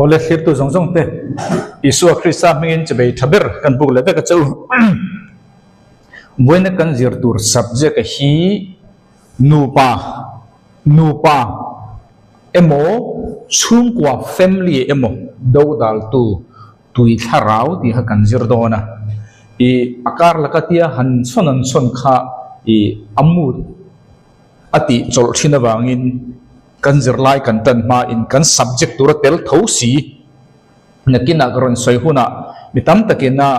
Awle thlirtu zawng zawng te Isua Krista hmingin chibei tha ber kan buk leh vek a che u. Vawiina kan zir tur subject a hi nupa, nupa emaw chhungkua family emaw dodaltu tui thlarau tih kha kan zir dawn a. I a kar laka tia han sawn an sawn kha i a mood a tih chawlh thin avangin kan zirlai kan tan hmain kan subject tura tel tho si nakinah ka rawn sawi hunah mi tam takin a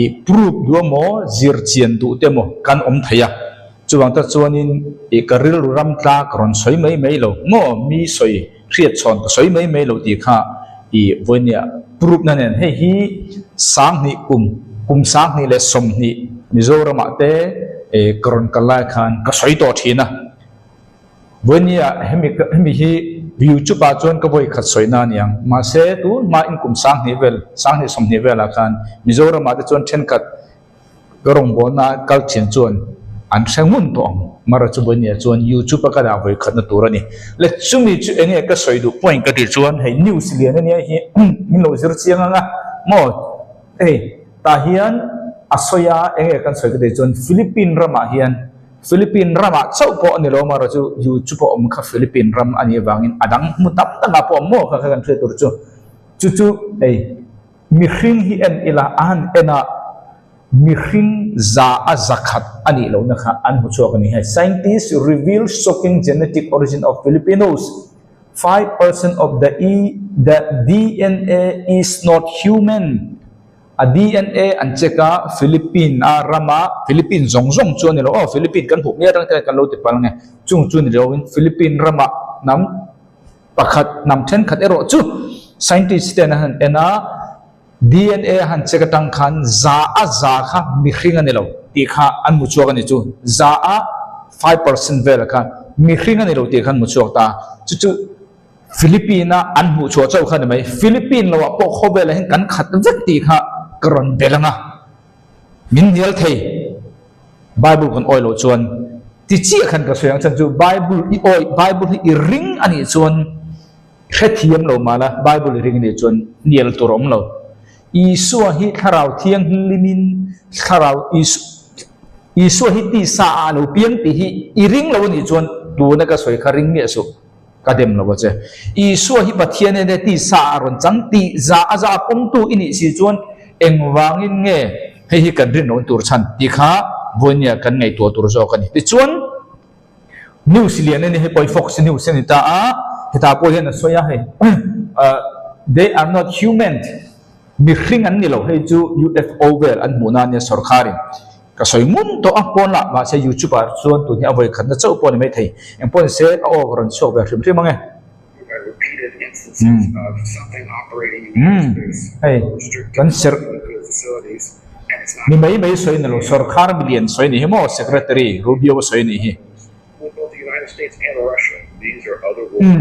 i proof duh emaw zir chian duh te emaw kan awm thei a, chuvang tak chuanin i ka rilru ram tla ka rawn sawi mai mai lo maw mi sawi hriat chhawn ka sawi mai mai lo tih kha i vawinia proof na nen hei hi sanghnih kum kum sanghnih leh sawmhnih Mizoramah te ka rawn kal lai khan ka sawi tawh thin a. Vawinia hemi hemi hi YouTube ah chuan ka vawi khat sawi na aniang mahse tun hma in kum sanghnih vel sanghnih sawmhnih velah khan Mizoramah te chuan thenkhat Ka rawngbawlna kal thian chuan an hre ngun tawh ang. Mara chu Vawinia chuan YouTube a ka dah vawi khatna tur a ni. Le chumi chu eng nge ka sawi duh point ka tih chuan hei news lian ania hi min lo zir chiang ang a maw hei tah hian a sawi a eng nge kan sawi ka tih chuan Philippine ramah hian Philippine ramah chauh pawh a ni lo mara chu YouTube a awm kha Philippine ram a nih avangin a dang hmu tam takah pawh maw kha kha kan hriat tur chu chu chu hei Mihring hi en ila a han en a, mihring za a zakhat a nih lohna kha an hmu chhuak a ni. Hei, Scientists reveal shocking genetic origin of Filipinos, 5% of the e the DNA is not human. A DNA an check a, Philippine a rama, Philippine zawng zawng chu a ni lo aw, Philippine kan hmuh mial reng te kan lo ti palh ang e, chung chu ni loin Philippine rama hnam, Pakhat hnam thenkhat erawh chu scientist ten a han en a, DNA a han check atang khan za a za kha mihring a ni lo tih kha an hmu chhuak a ni chu. Za a 5% vel kha mihring a ni lo tih kha an hmu chhuak ta. Chu chu Philippine a an hmuh chhuah chauh kha a ni mai. Philippine loah pawh khawvelah hian kan khat vek tih kha ka rawn belh ang a. Min hnial thei. Bible kan awih loh chuan ti chiah khan ka sawi ang chhan chu Bible i awih Bible hi i ring a nih chuan hrethiam lo mah la Bible i ring a nih chuan hnial tur a awm lo. Isua hi thlarau thianghlimin thlarau Isua hi tisa ah a lo piang tih hi i ring lo a nih chuan tuna ka sawi kha ring miah suh ka dem lo a che. Isua hi Pathian ene tisa ah a rawn chang tih za a za pawmtu i nih si chuan engvangin nge Hei hi kan rinrawn tur chhan tih kha vawinia kan ngaihtuah tur zawk a ni. Tichuan, news lian a ni, hei pawh hi Fox News a ni ta a, hetah pawh hian a sawi a hei, They are not human, mihring an ni lo, hei chu UFO vel an hmuhna a nia sawrkharin ka sawi ngun tawh a, pawn lah mahse YouTube ah chuan tun hi a vawikhatna chauh pawh a ni maithei, engpawh ni se a aw ka rawn chhuak ve hrim hrim ang e. Hei kan serh mi mai mai sawi ni lo sawrkhar milian sawi ni hi maw secretary Rubio a sawi ni hi.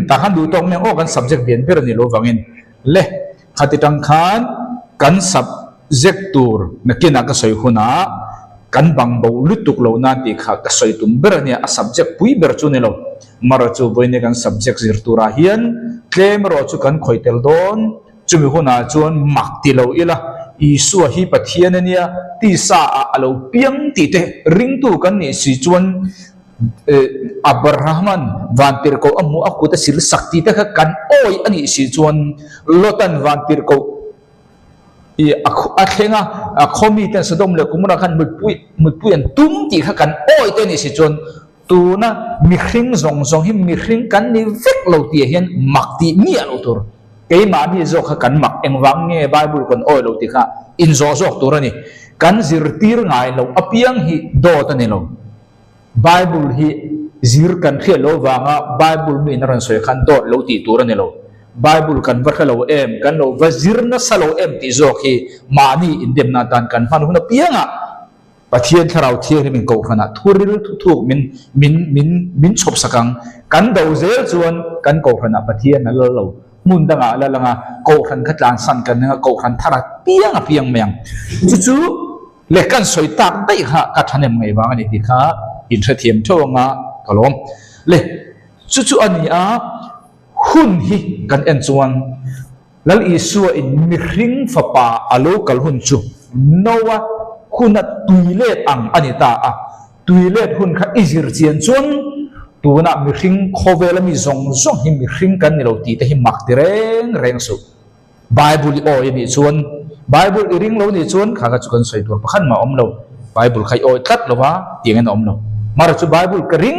Tah khan duh tawk mai ang aw kan subject lian ber a ni lo vangin le khati tang khan kan subject tur nakinah ka sawi hunah kan bang bo lutuk lo nan tih kha ka sawi tum ber a nia a subject pui ber chu ni lo. Mara chu vawiin kan subject zir turah hian tlem erawh chu kan khawih tel dawn. Chumi hunah chuan mak ti lo ila, Isua hi Pathian a nia, tisa ah a lo piang tih te ringtu kan nih si chuan Abrahaman vantirhkoh a hmuh a kut a sil sak tih te kha kan awi a nih si chuan Lotan vantirhkoh i a thleng a, a khaw miten Sodom leh Gomorrah khan mutpui mutpui an tum tih kha kan awi te a nih si chuan Tuna mihring zawng zawng hi mihring kan ni vek lo tih ah hian mak tih miah loh tur. Keimahni zawk kha kan mak engvang nge Bible kan awi lo tih kha inzawh zawk tur a ni. Kan zirtir ngai loh apiang hi dawt a ni lo. Bible hi zir kan hriat loh avanga Bible mi in a rawn sawi khan dawt lo tih tur a ni lo. Bible kan va hre lo em, kan lo va zir nasa lo em tih zawk hi mahni indemna atan kan hman hun apiangah Pathian Thlarau Thianghlim in Kohhranah thuril thuthuk min min min min chhawp sak ang. Kan do zel chuan kan Kohhranah Pathian a lal lo. Hmun dangah a lal ang a, Kohhran kha tlansan kan ning a, Kohhran thar a piang a piang mai ang. Chu chu leh kan sawi tak daih kha ka thahnem ngaih vang a ni tih kha inhrethiam theuh anga ka lawm. Le chu chu a ni a, hun hi kan en chuan. Lal Isua in mihring fapa a lo kal hun chu Noa huna tui let ang a ni ta a, tui let hun kha i zir chian chuan tunah mihring khawvela mi zawng zawng hi mihring kan ni lo tih te hi mak ti reng reng suh. Bible i awi a nih chuan, Bible i ring lo nih chuan kha kha chu kan sawi tur pakhat mah a awm lo. Bible kha i awi tlat lo va, tiangin a awm lo. Mara chu Bible ka ring,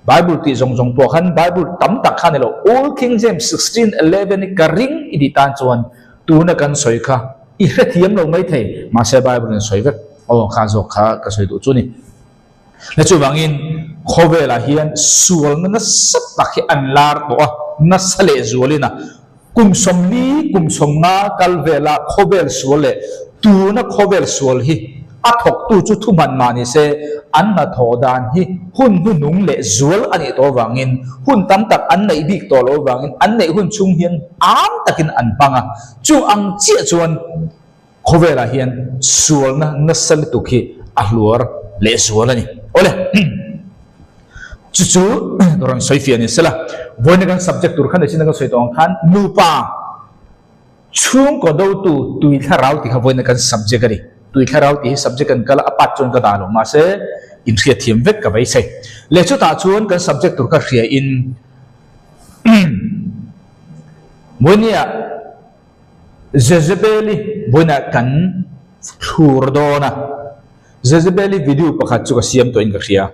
Bible tih zawng zawng pawh khan Bible tam tak kha a ni lo. Old King James 1611 i ka ring i tih tan chuan tuna kan sawi kha i hrethiam lo maithei, mahse Bible in sawi vek. Aw kha zawk kha ka sawi duh chu a ni. Na chuvangin khawvelah hian sualna nasa tak hi an lar tawh a, nasa leh zualin a kum 40, kum 50 kal vela khawvel sual leh tuna khawvel sual hi a thawktu chu thuhman mah ni se an hnathawh dan hi hun hnuhnung leh zual a nih tawh avangin hun tam tak an neih bik tawh loh avangin an neih hun chhung hian am takin an hmang a, chu ang chiah chuan Khawvelah hian sualna nasa lutuk hi a hluar leh zual a ni. Awle, chu chu rawn sawi fiah ni sela, vawiina kan subject tur khan nichin a kan sawi tawh ang khan nupa chhungkaw dotu tui thlarau tih kha vawiina kan subject a ni. Tui thlarau tih hi subject kan kal a, a part chuan ka dah lo mahse inhriatthiam vek ka beisei. Leh chutah chuan kan subject tur kha hriain vawinia Jezebeli buainah kan thlur dawn a, Jezebeli video pakhat chu ka siam tawhin ka hria.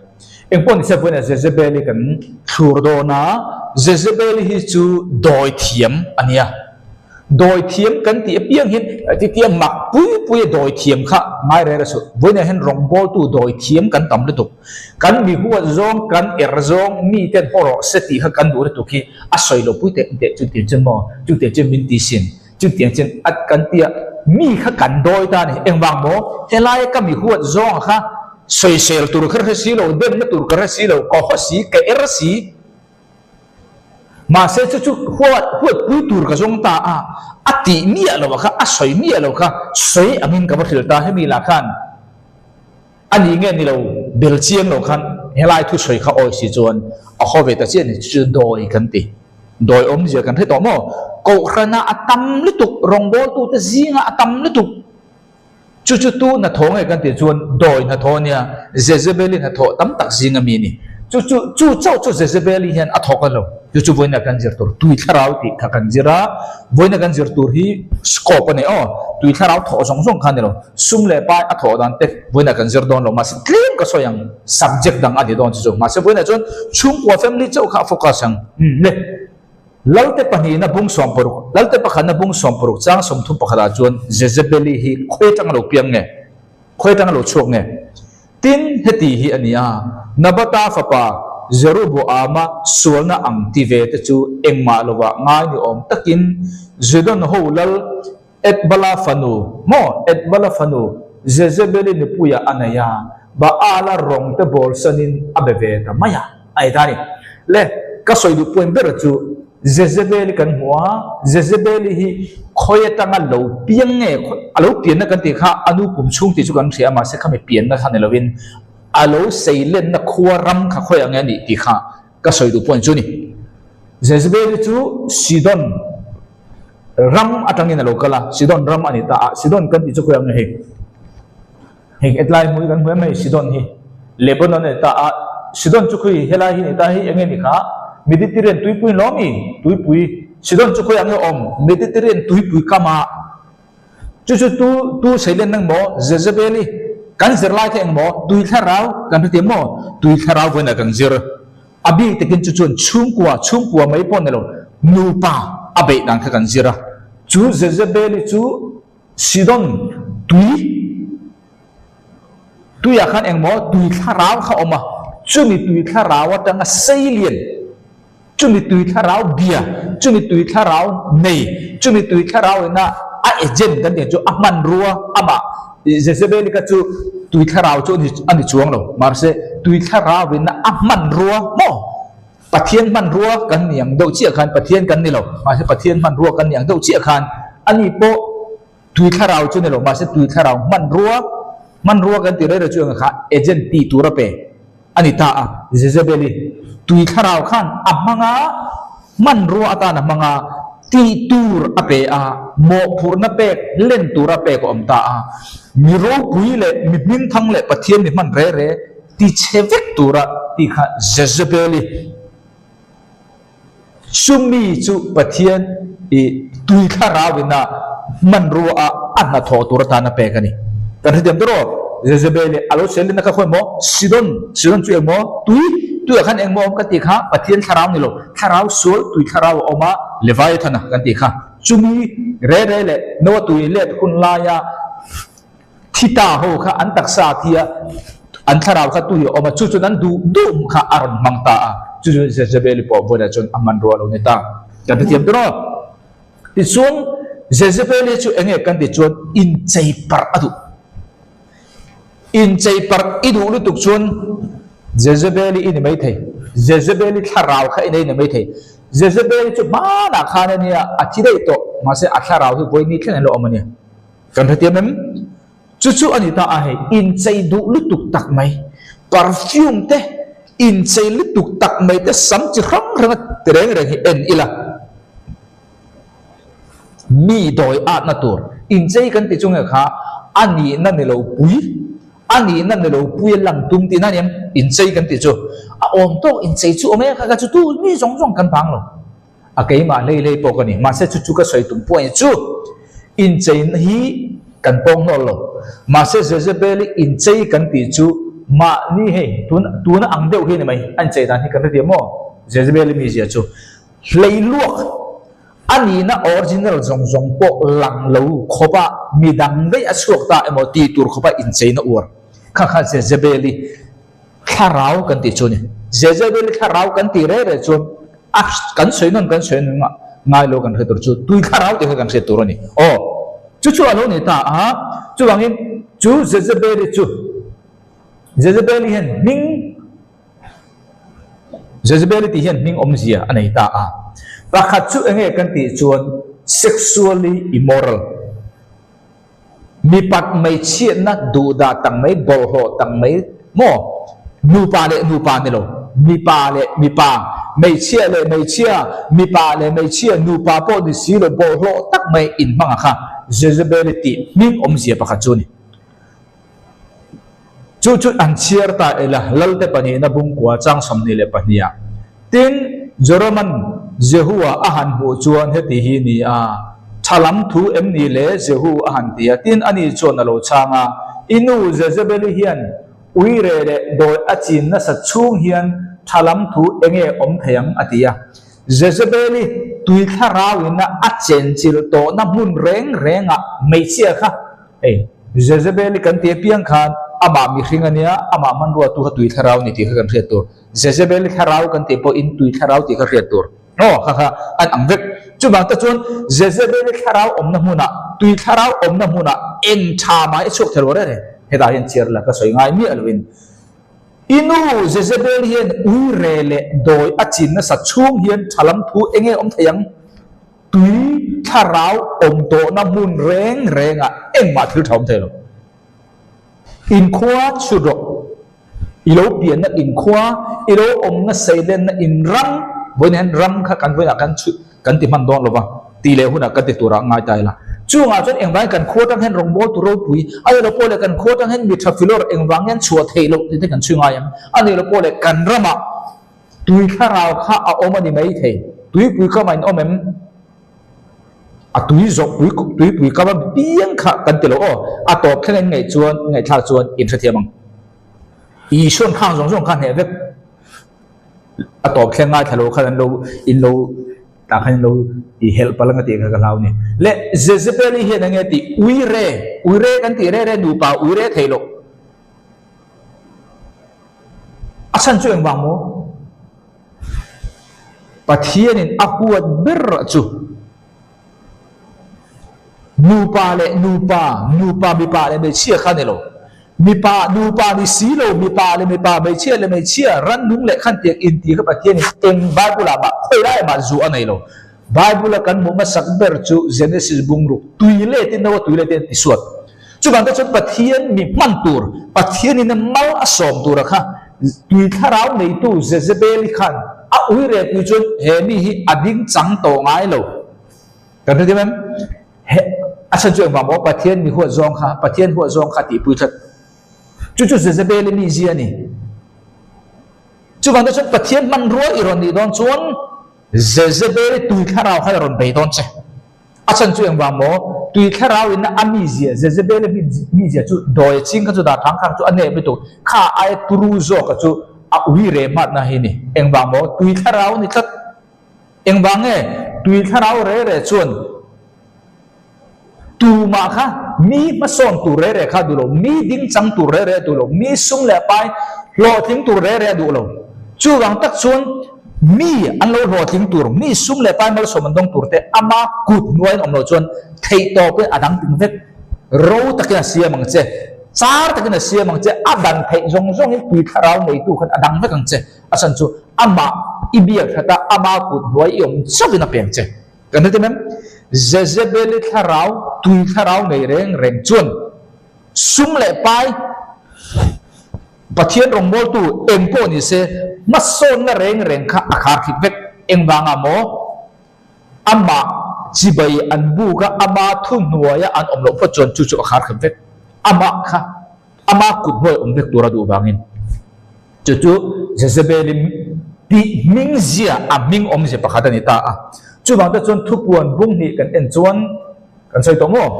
Engpawh nise buainah Jezebeli kan thlur dawn a, Jezebeli hi chu dawi thiam a nia. Dawi thiam kan tih apiang hian titia mak pui pui a dawi thiam kha ngai reng a suh. Buainah hian rawngbawltu dawi thiam kan tam lutuk. Kan mi huat zawng, kan er zawng, miten haw rawh se tih kha kan duh lutuk hi a sawi lo pui teh teh chutiang chuan maw, chutiang chuan min ti sin, chutiang chuan a kan tia mi kha kan dawi ta a ni. Engvang maw? Helaia ka mi huat zawnga kha sawisel tur ka hre si lo, demna tur ka hre si lo, ka haw si, ka er si. Mahse chu chu huat huat pui tur ka zawng ta a, a tih miah lo kha, a sawi miah lo kha sawi angin ka va hrilh ta hemi lah khan. A ni nge ni lo bel chiang lo khan helai thusawi kha awi si chuan a haw ve ta chiah ni chu dawi kan ti. Dawi awmzia kan hre tawh maw? Kohhrana a tam lutuk, rawngbawltute zinga a tam lutuk. Chu chu tu hnathawh nge kan tih chuan dawi hnathawh a nia, Jezebeli hnathawh tam tak zinga mi a ni. Chu chu chu chauh chu Jezebeli hian a thawk a lo. Chu chu vawiina kan zir tur tui thlarau tih kha kan zir a, vawiina kan zir tur hi scope a ni aw, tui thlarau thawh zawng zawng kha a ni lo. Sum leh pai a thawh dan te vawiinah kan zir dawn lo, mahse tlem ka sawi ang, subject dang a ni dawn chu chu. Mahse vawiinah chuan chhungkua family chauh kha a focus ang. Umm le, Lalte pahnihna bung 60, Lalte pakhatna bung 60 chang 31 ah chuan Jezebeli hi khawi atanga lo piang nge? Khawi atanga lo chhuak nge? Tin, heti hi a ni a, Nabata fapa Jeroboama sualna ang ti ve te chu engmah lovah ngai ni awm takin Zidon ho lal Etbala fanu, maw? Etbala fanu, Jezebeli nupuia a nei a, Baala rawng te bawl sanin a be ve ta mai a. A ni ta a ni. Le, ka sawi duh point ber chu Jezebeli kan hmu a, Jezebeli hi khawi atanga lo piang nge, a lo pianna kan tih kha a nu pum chhung tih chu kan hria a, mahse khami pianna kha ni lovin a lo seilenna khua ram kha khawi ang nge a nih tih kha ka sawi duh point chu a ni. Jezebeli chu Sidon ram atangin a lo kal a, Sidon ram a ni ta a, Sidon kan tih chu khawi ang nge hei? Hei hetlai hmui kan hmu em hei Sidon hi Lebanon a ni ta a, Sidon chu khawi helai hi a ni ta hei eng nge ni kha? Mediterranean tuipui lawm i tuipui Sidon chu khawi ang nge awm Mediterranean tuipui kam a chu chu tu tu seilen nang maw Jezebeli kan zirlai kha eng maw tui thlarau kan hre thiam maw tui thlarau vawiinah kan zir. A bik takin chu chuan chhungkua, chhungkua mai pawh ni lo, nupa a beih dan kha kan zir a. Chu Jezebeli chu Sidon tui, tuiah khan engmaw tui thlarau kha awm a, chumi tui thlarau atanga sei lian, chumi tui thlarau bia, chumi tui thlarau nei, chumi tui thlarau ina a agent kan tih chu a hmanrua amah Jezebeli kha chu tui thlarau chu a ni chuang lo, mahse tui thlarau in a hmanrua maw? Pathian hmanrua kan ni ang deuh chiah khan Pathian kan ni lo, mahse Pathian hmanrua kan ni ang deuh chiah khan ani pawh tui thlarau chu ni lo, mahse tui thlarau hmanrua, hmanrua kan tih rei rei chu eng kha agent tih tur a pe a ni ta a, Jezebeli tui thlarau khan a hmang a, hmanrua atan a hmang a. Tih tur a pe a, mawhphurhna pek len tura pek a awm ta a. Mi ropui leh mi hmingthang leh Pathian mi hman re re ti chhe vek tura tih kha Jezebeli chumi chu Pathian i tui thlarau ina hmanrua a a hnathawh tur atan a pek a ni. Kan hrethiam ta rawh, Jezebeli a lo selin a kha khawi maw? Sidon, Sidon chu engmaw? Tui, tuiah khan engmaw awm ka tih kha Pathian thlarau ni lo, thlarau sual tui thlarau a awm a, Leviathan a kan tih kha. Chumi re re leh Noah tui let hun laia thi ta ho kha an taksa a thi a, an thlarau kha tui a awm a, chu chuan an duh duh kha a rawn hmang ta a, chu chu Jezebeli pawh vawiinah chuan a hmanrua a lo ni ta. Kan hrethiam ta rawh. Tichuan Jezebeli chu enge kan tih chuan inchei parh a duh. Inchei parh i duh lutuk chuan Jezebeli i ni mai thei. Jezebeli thlarau kha i nei ni mai thei. Jezebeli chu hmanah khan a nia, a thi daih tawh, mahse a thlarau hi vawi ni thleng in lo awm a nia. Kan hrethiam em? Chu chu a ni ta a hei, inchei duh lutuk tak mai, perfume te, inchei lutuk tak mai te sam chi hrang hranga ti reng reng hi en ila. Mi dawi atna tur inchei kan ti chu nge kha a nihna ni lo pui, a nihna ni lo pui a lang tum tihna a ni em? Inchei kan tih chu a awm tawk inchei chu awm e kha kha chu tu mi zawng zawng kan vang lo. A keimah hlei hlei pawh ka ni. Mahse chu chu ka sawi tum pawh a ni chu incheina hi kan pawng hnawh lo. Mahse Jezebel-i inchei kan tih chu mahni hei tun tuna ang deuh hi a ni mai a inchei dan hi kan hre thiam maw? Jezebel-i mizia chu Hleiluak a nihna original zawng zawng pawh lang lo khawpa midang daih a chhuak ta emaw tih tur khawpa incheina uar kha kha Jezebeli thlarau kan tih chu a ni. Jezebeli thlarau kan tih reh reh chuan a kan sawi nawn kan sawi nawn ngai lo kan hre tur chu tui thlarau tih kha kan hriat tur a ni. Aw chu chu a lo ni ta a, chuvangin chu Jezebeli chu Jezebeli hian hming Jezebeli tih hian hming awmzia a nei ta a. Pakhat chu enge kan tih chuan sexually immoral, mipat hmeichhiatna duhdah tak mai, bawlhhlawh tak mai maw, nupa leh nupa ni lo, mipa leh mipa, hmeichhia leh hmeichhia, mipa leh hmeichhia, nupa pawh ni si lo, bawlhhlawh tak mai inhmang a kha Jezebeli tih hming awmzia pakhat chu a ni. Chu chu an chhiar ta ila, Lalte pahnihna bungkua chang 22 ah. Tin, Joraman Jehu-a a han hmuh chuan heti hi ni a, Tha lam thu em ni le? Jehu a han ti a. Tin, ani chuan a lo chhang a, I nu Jezebeli hian uire leh dawi a chin nasat chhung hian tha lam thu enge awm thei ang? a ti a. Jezebeli tui thlarauin a chenchilh tawhna hmun reng rengah hmeichhia kha Hei, Jezebel i kan ti apiang khan amah mihring a nia, amah hmanruatu kha tui thlarau a ni tih kha kan hriat tur. Jezebel i thlarau kan tih pawhin tui thlarau tih kha hriat tur. Aw, kha kha an ang vek. Chuvang te chuan Jezebel i thlarau awmna hmunah, tui thlarau awmna hmunah eng tha mah i chhuak thei lo reng reng. Hetah hian chhiar la ka sawi ngai miah loin. I nu Jezebel hian uire leh dawi a chin nasa chhung hian tha lam thu enge awm thei ang? Tui thlarau awm tawhna hmun reng rengah engmah thil tha awm thei lo. Inkhua chhut rawh. I lo pianna inkhua, i lo awmna seilenna in ram, vawiin hian ram kha kan vawiinah kan chhut kan ti hman dawn lo va, ti leh hunah kan ti turah ngai ta ila. Chungah chuan engvangin kan khua atang hian rawngbâwl tu ropui, a ni lo pawh leh kan khua atang hian mi tha filawr engvang hian chhuah theih loh tih te kan chhui ngai ang. A ni lo pawh leh kan ramah Tui thlarau kha a awm a ni mai thei. Tuipui kam a inawm em? A tui zawh pui tuipui kam a piang kha kan ti lo aw. A tawp thleng in ngaih chuan ngaihthlak chuan in hrethiam ang. Isuan khang zawng zawng kha hneh vek. A tawp thleng ngaithla lo khan an lo in lo tah khan in lo i helh palh ang a tih kha ka hlau a ni. Leh Jezebeli hian enge tih uire uire kan tih rere nupa uire thei loh. A chhan chu engvang maw? Pathianin a huat ber chu nupa leh nupa, nupa mipa leh hmeichhia kha a ni lo. Mipa, nupa ni si lo, mipa leh mipa, hmeichhia leh hmeichhia, rannung leh khantiang inti kha Pathianin eng Bible-ah mah, khawi laiah mah zu a nei lo. Bible-a kan hmuh hmasak ber chu Genesis bungruk, tui letin no a tui letin a ti suat. Chuvang te chuan Pathian mi hman tur, Pathianin a mal a sawm tura kha tui thlarau neitu Jezebeli khan a ui reh pui chuan he mi hi a ding chang tawh ngai lo. Kan hre em? He a chhan chu engvang maw Pathian mi huat zawng kha Pathian huat zawng kha tihpui tlat. Chu chu Jezebel-i mizia a ni. Chuvang te chuan Pathian hmanrua i rawn nih dawn chuan Jezebel-i tui thlarau kha i rawn bei dawn che. A chhan chu engvang maw tui thlarau in a mizia Jezebel-i mizia chu dawi a ching kha chu dah thang khang chu a nep lutuk kha aia turu zawka chu a ui reh hmatna hi a ni. Engvang maw tui thlarau a ni tlat. Engvang nge tui thlarau re re chuan tumah kha mi hmasawn tur re re kha duh lo, mi dingchang tur re re a duh lo, mi sum leh pai hlawhtling tur re re a duh lo. Chuvang tak chuan mi an lo hlawhtling tur, mi sum leh pai malsawm an dawng tur te ama kut hnuaiin awm lo chuan theihtawpin a dang ting vek. Ro takin a siam ang che, char takin a siam ang che, a dan theih zawng zawngin tui thlarau neitu khan a dang vek ang che. A chhan chu amah i biak that a, ama kut hnuai i awm chauhin a peng che. Kan hre em? Jezebeli thlarau, tui thlarau nei reng reng chuan sum leh pai, Pathian rawngbawltu eng pawh ni se, hmasawnna reng reng kha a khar thik vek. Engvangah maw? Amah chibai an buk a, ama thuhnuaia an awm loh phawt chuan chu chu a khar khep vek. Amah kha. Ama kut hnuai awm vek tura duh vangin chu chu Jezebel-i tih hming zia a hming awmzia pakhat a ni ta a. Chuvang te chuan thupuan bung hnih kan en chuan kan sawi tawh maw?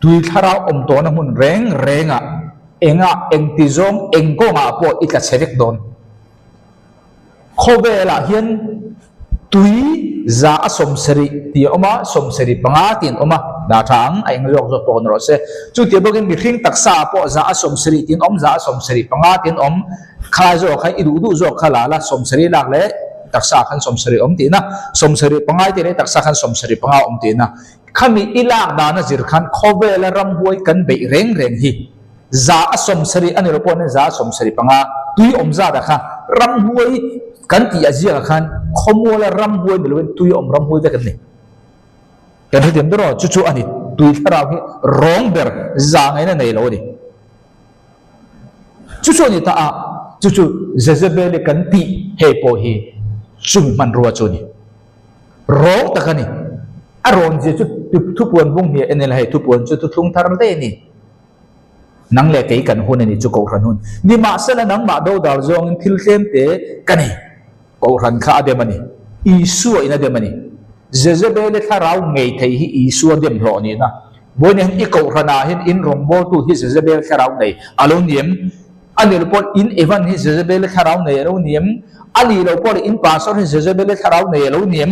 Tui thlarau awm tawhna hmun reng rengah engah engti zawng eng kawngah pawh i tla chhe vek dawn. Khawvelah hian tui za a sawmsarih tih a awm a, sawmsarih panga tih an awm a, dah tha ang, a eng zawk zawk pawh ni rawh se. Chutia bawkin mihring taksa ah pawh za a sawmsarih tih an awm, za a sawmsarih panga tih an awm, khalai zawk khan i duh duh zawk kha la la, sawmsarih lak leh taksa ah khan sawmsarih awm tihna, sawmsarih pangai tih leh taksa khan sawmsarih panga awm tihna. Khami i lak dana zir khan khawvela ramhuai kan beih reng reng hi. Za a sawmsarih a ni lo pawh nen za a sawmsarih panga tui awm zat ah kha ramhuai kan tih a ziak ah khan khawmuala ramhuai ni loin tui awm ramhuai vek an ni. Kan hrethiam ber aw chu chu a ni tui thlarau hi rawng ber za ngaihna nei lo a ni. Chu chu a ni ta a chu chu Jezebel-i kan tih hei pawh hi chumi hmanrua chu a ni. Rawng tak a ni. A rawn zia chu thupuan bung hniah en ila hei thupuan chu thuthlung thar daih a ni. Nang leh kei kan hun a ni chu Kohhran hun. Nimahsela nangmah dodal zawngin thil tlem te ka nei. Kohhran kha a dem a ni. Isua in a dem a ni. Jezebel-i thlarau ngei thei hi Isua dem hlawh nihna. Vawiin hian i Kohhranah hian in rawngbawltu hi Jezebel thlarau nei a lo ni em? A nih loh pawh in Evan hi Jezebel-i thlarau nei a lo ni em? A nih loh pawh in pastor hi Jezebel-i thlarau nei a lo ni em?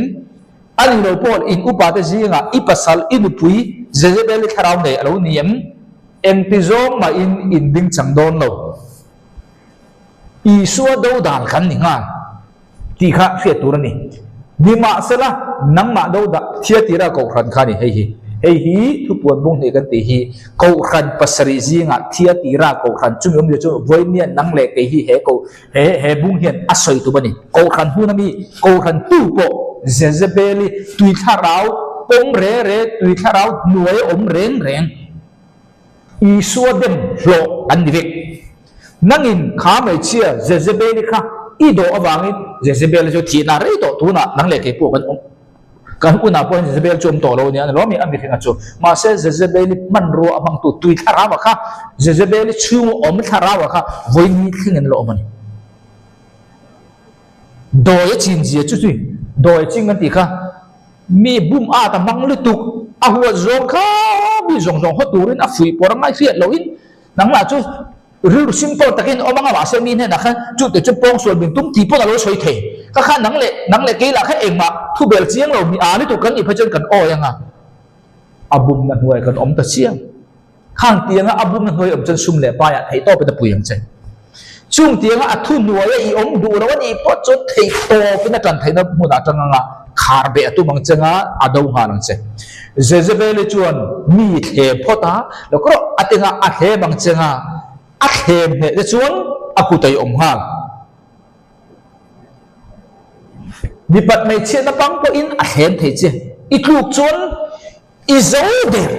A ni lo pawh in upate zingah i pasal, i nupui Jezebel-i thlarau nei a lo ni em? Engti zawng mahin in ding chang dawn lo. Isua do dan kan ni nghal tih kha hriat tur a ni. Nimahsela, nangmah do dah Thiatira Kohhran kha a ni hei hi. Hei hi thupuan bung hnih kan tih hi Kohhran pasarih zingah Thiatira Kohhran chumi awmzia chu vawinia nang leh kei hi he ko He he bung hian a sawi tum a ni. Kohhran hmun ami Kohhran tu pawh Jezebel-i tui thlarau pawm re re, tui thlarau hnuai awm reng reng Isua dem hlawh an ni vek. Nangin kha hmeichhia Jezebel-i kha i dawh avangin Jezebel-i chu thihna rei tawh tunah nang leh kei pawh kan awm. Kan unah pawh hian Jezebel chu awm tawh lo nia, ni lawm i a mihringa chu. Mahse Jezebel-i hmanrua a hmangtu tui thlarau-a kha, Jezebel-i chhunga awm thlarau-a kha vawi thlengin a la awm a ni. Dawi a chin zia chu chui, dawi a ching kan tih kha, mi bum at a hmang lutuk, a huat zawng kha mi zawng zawng haw turin a fuih pawr a ngaihriat lohin nangmah chu Rilru simple takin awm anga mahse mi hnenah khan chute chu pawngsual min tum tih pawn a lo sawi thei. Ka kha nang leh nang leh kei lah kha engmah thu bel chiang lo mi a ni tur kan nih phei chuan kan awi anga a bumna hnuai kan awm ta chiang. Khang tianga a bumna hnuai awm chuan sum leh paiah theihtawpin a pui ang che. Chung tianga a thu hnuaia i awm duh lo a nih pawh chuan theihtawpin a tan theihna hmunah atang anga khar beh a tum ang che nga a do nghal ang che. Jezebel-i chuan mi thlem phawt a, lo kawrh a tengah a thlem ang che nga, a thlem hneh te chuan a kut a i awm nghal. Mipat hmeichhiatna pang pawhin a thlem thei che. I tluk chuan i zo der,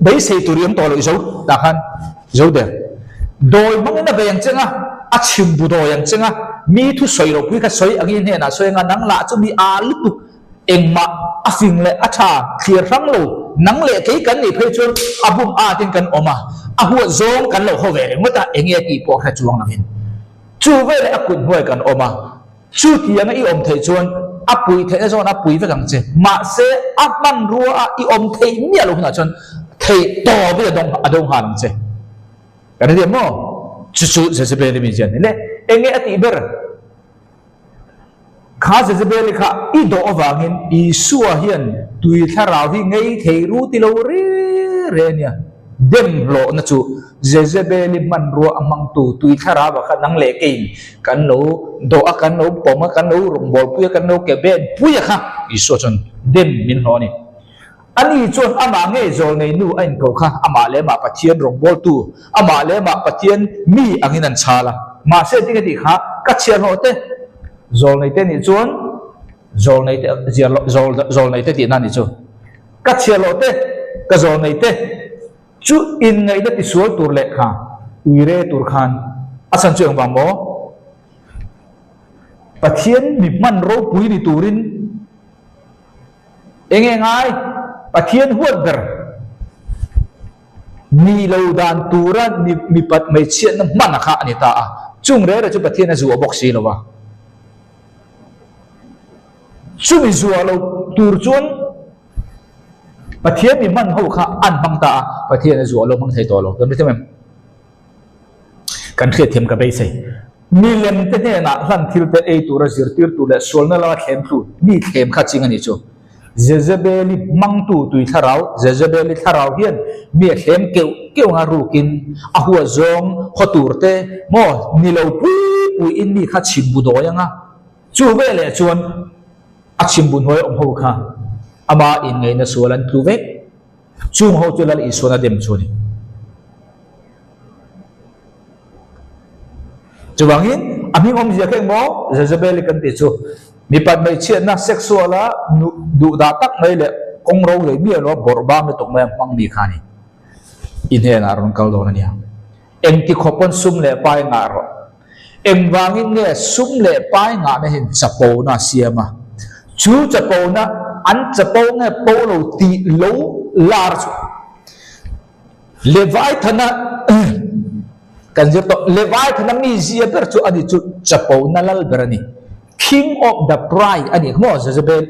beisei tur i awm tawh lo, i zo tah khan zo der. Dawi hmangin a bei ang che nga, a chhimbu dawi ang che nga, mi thu sawi lo pui kha sawi angin hnenah sawi anga nang lah chu mi aa lutuk. Engmah a fing leh a tha thlir hrang lo, nang leh kei kan nih phei chuan a bum at in kan awm a, a huat zawng kan lo haw ve ringawt a, enge tih pawh hre chuang lovin chu veleh a kut hnuai kan awm a, chutianga i awm theih chuan a pui theihna zawn a pui vek ang che, mahse a hmanrua a i awm theih miah loh hunah chuan theih tawpin a dawng a do nghal ang che. Kan hrethiam maw? Chu chu Jezebel-i mizia a ni le. Enge a tih ber? Kha Jezebel-i kha i dawh avangin Isua hian tui thlarau hi ngei thei ru ti lo re re a nia. Dem hlawhna chu Jezebel-i hmanrua a hmangtu tui thlarau-ah kha nang leh keiin kan lo dawh a, kan lo pawm a, kan lo rawngbawlpui a, kan lo ke ben pui a kha Isua chuan dem min hlawh a ni. Ani chuan amah ngei zawlnei nu a inko kha amah leh amah Pathian rawngbawltu, amah leh amah Pathian mi angin an chhal a. Mahse tinge tih kha ka chhiahhlawh te zawlnei te nih chuan zawlnei te zawlnei te tihna nih chu. Ka chhiahhlawh te ka zawlnei te chu inngaihna tisual tur leh kha uire tur khan a chhan chu engvang maw? Pathian mi hman ropui ni turin Enge ngai? Pathian huat ber ni lo dan tura mipat hmeichhiatna hman a kha a ni ta a. Chung rere chu Pathian a zuah bawk si lo a. Chumi zuah lo tur chuan Pathian mi hman ho kha an hmang ta a, Pathian a zuah lo hmang thei tawh lo. Kan hrethiam em? Kan hriatthiam ka beisei. Milem te hnenah hlan thil te ei tura zirtir tur leh sualna lama thlem tlu mi thlem kha ching a nih chu. Jezebeli hmangtu tui thlarau, Jezebeli thlarau hian mi a thlem keuh keuh anga rukin a huat zawng haw tur te maw ni lo pui pui in mi kha chhim bu dawi anga chu veleh chuan a chhim bu hnuai awm ho kha ama inngaihna sual an tlu vek. Chung ho chu Lal Isuan a dem chu a ni. Chuvangin, a hming awmzia kha engmaw Jezebel-i kan tih chu mipat hmeichhiatna, sexual-a duhdah tak mai leh kawng ro leh miah loa bawrh bam lutuk mai a hmang mi kha a ni. I hnenah rawn kal dawn a nia. Engti khawp pawn sum leh pai ngah rawh. Engvangin nge sum leh pai ngahna hian chapona a siam a? Chu chapona an chapo nge po lo tih lo lar chu Leviathana kan zir tawh. Leviathana mizia ber chu ani chu chapona lal ber a ni. King of the pride a ni kha maw Jezebel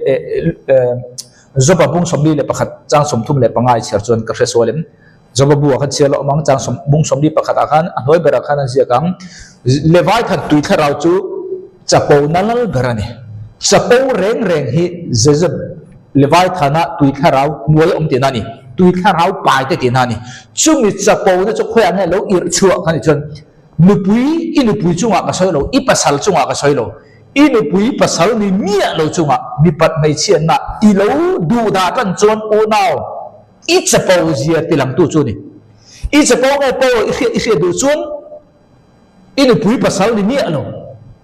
Joba bung 41 chang 35 i chhiar chuan ka hre sual em? Joba bu ah khan chhiar loh awm ang, chang bung 41 ah khan a hnuai berah khan an ziak ang, Leviathan tui thlarau chu chapo na lal ber a ni. Chapo reng reng hi Jezeb Leviathan-a tui thlarau hnuai awm tihna a ni, tui thlarau pai te tihna a ni. Chumi chapo na chu khawiah nge lo irh chhuah kha ni chuan nupui i nupui chungah ka sawi lo, i pasal chungah ka sawi lo, i nupui pasal ni miah lo chungah mipat hmeichhiatna i lo duhdah tan chuan unau, I chapo zia ti langtu chu a ni. I chapo nge pawh i hriat i hriat duh chuan i nupui pasal ni miah lo,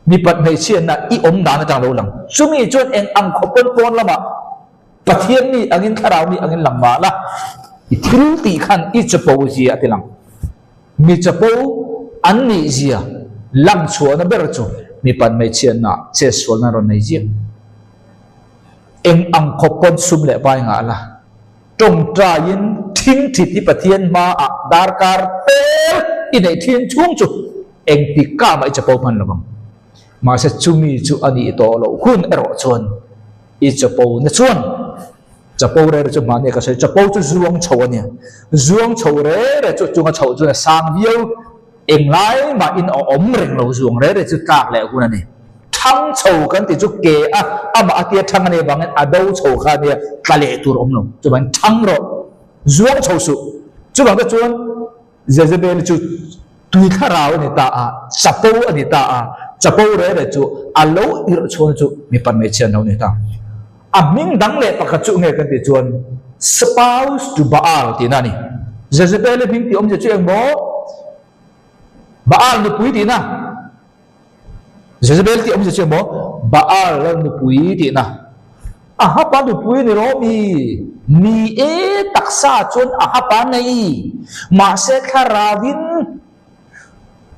mipat hmeichhiatna i awm dan atang lo lang. Chumi chuan eng ang khawp pawn pawn lamah Pathian mi angin thlarau mi angin lang mah la, i thil tih khan i chapo zia a ti lang. Mi chapo an nih zia lang chhuahna ber chu mipat hmeichhiatna chetsualna rawn nei ziah. Eng ang khawp pawn sum leh pai ngah la. Tawngtaiin thingthit hi Pathian hmaah darkar tel i neih thin chhung chu engtik ka mah i chapo hman lo ang. Mahse chumi chu a nih tawh loh hun erawh chuan i chapo na chuan chapo re re chu hmahni ka sawi chapo chu zuang chho a nia. Zuang chho re re chu chunga chhoh chuan a sang viau. Englai mahin a awm reng lo zuang re re chu tlak leh hun a ni. Thang chho kan tih chu ke a, amah a tia thang a nih avangin a do chho kha a nia, tla leh tur a awm lo. Chuvangin thang rawh, zuang chho suh. Chuvang te chuan Jezebel chu tui thlarau a ni ta a, chapo a ni ta a, chapo re re chu a lo irh chhuan chu mipa hmeichhia an lo ni ta. A hming dang leh pakhat chu nge kan tih chuan spouse to Baal tihna a ni. Jezebel-i hming tih awmzia chu eng maw? Baal nupui tihna. Jezebel tih awmzia chu eng maw? Baal lo nupui tihna. Ahaba nupui ni rawh mi? Ni e, taksa chuan Ahaba nei. Mahse thlarauin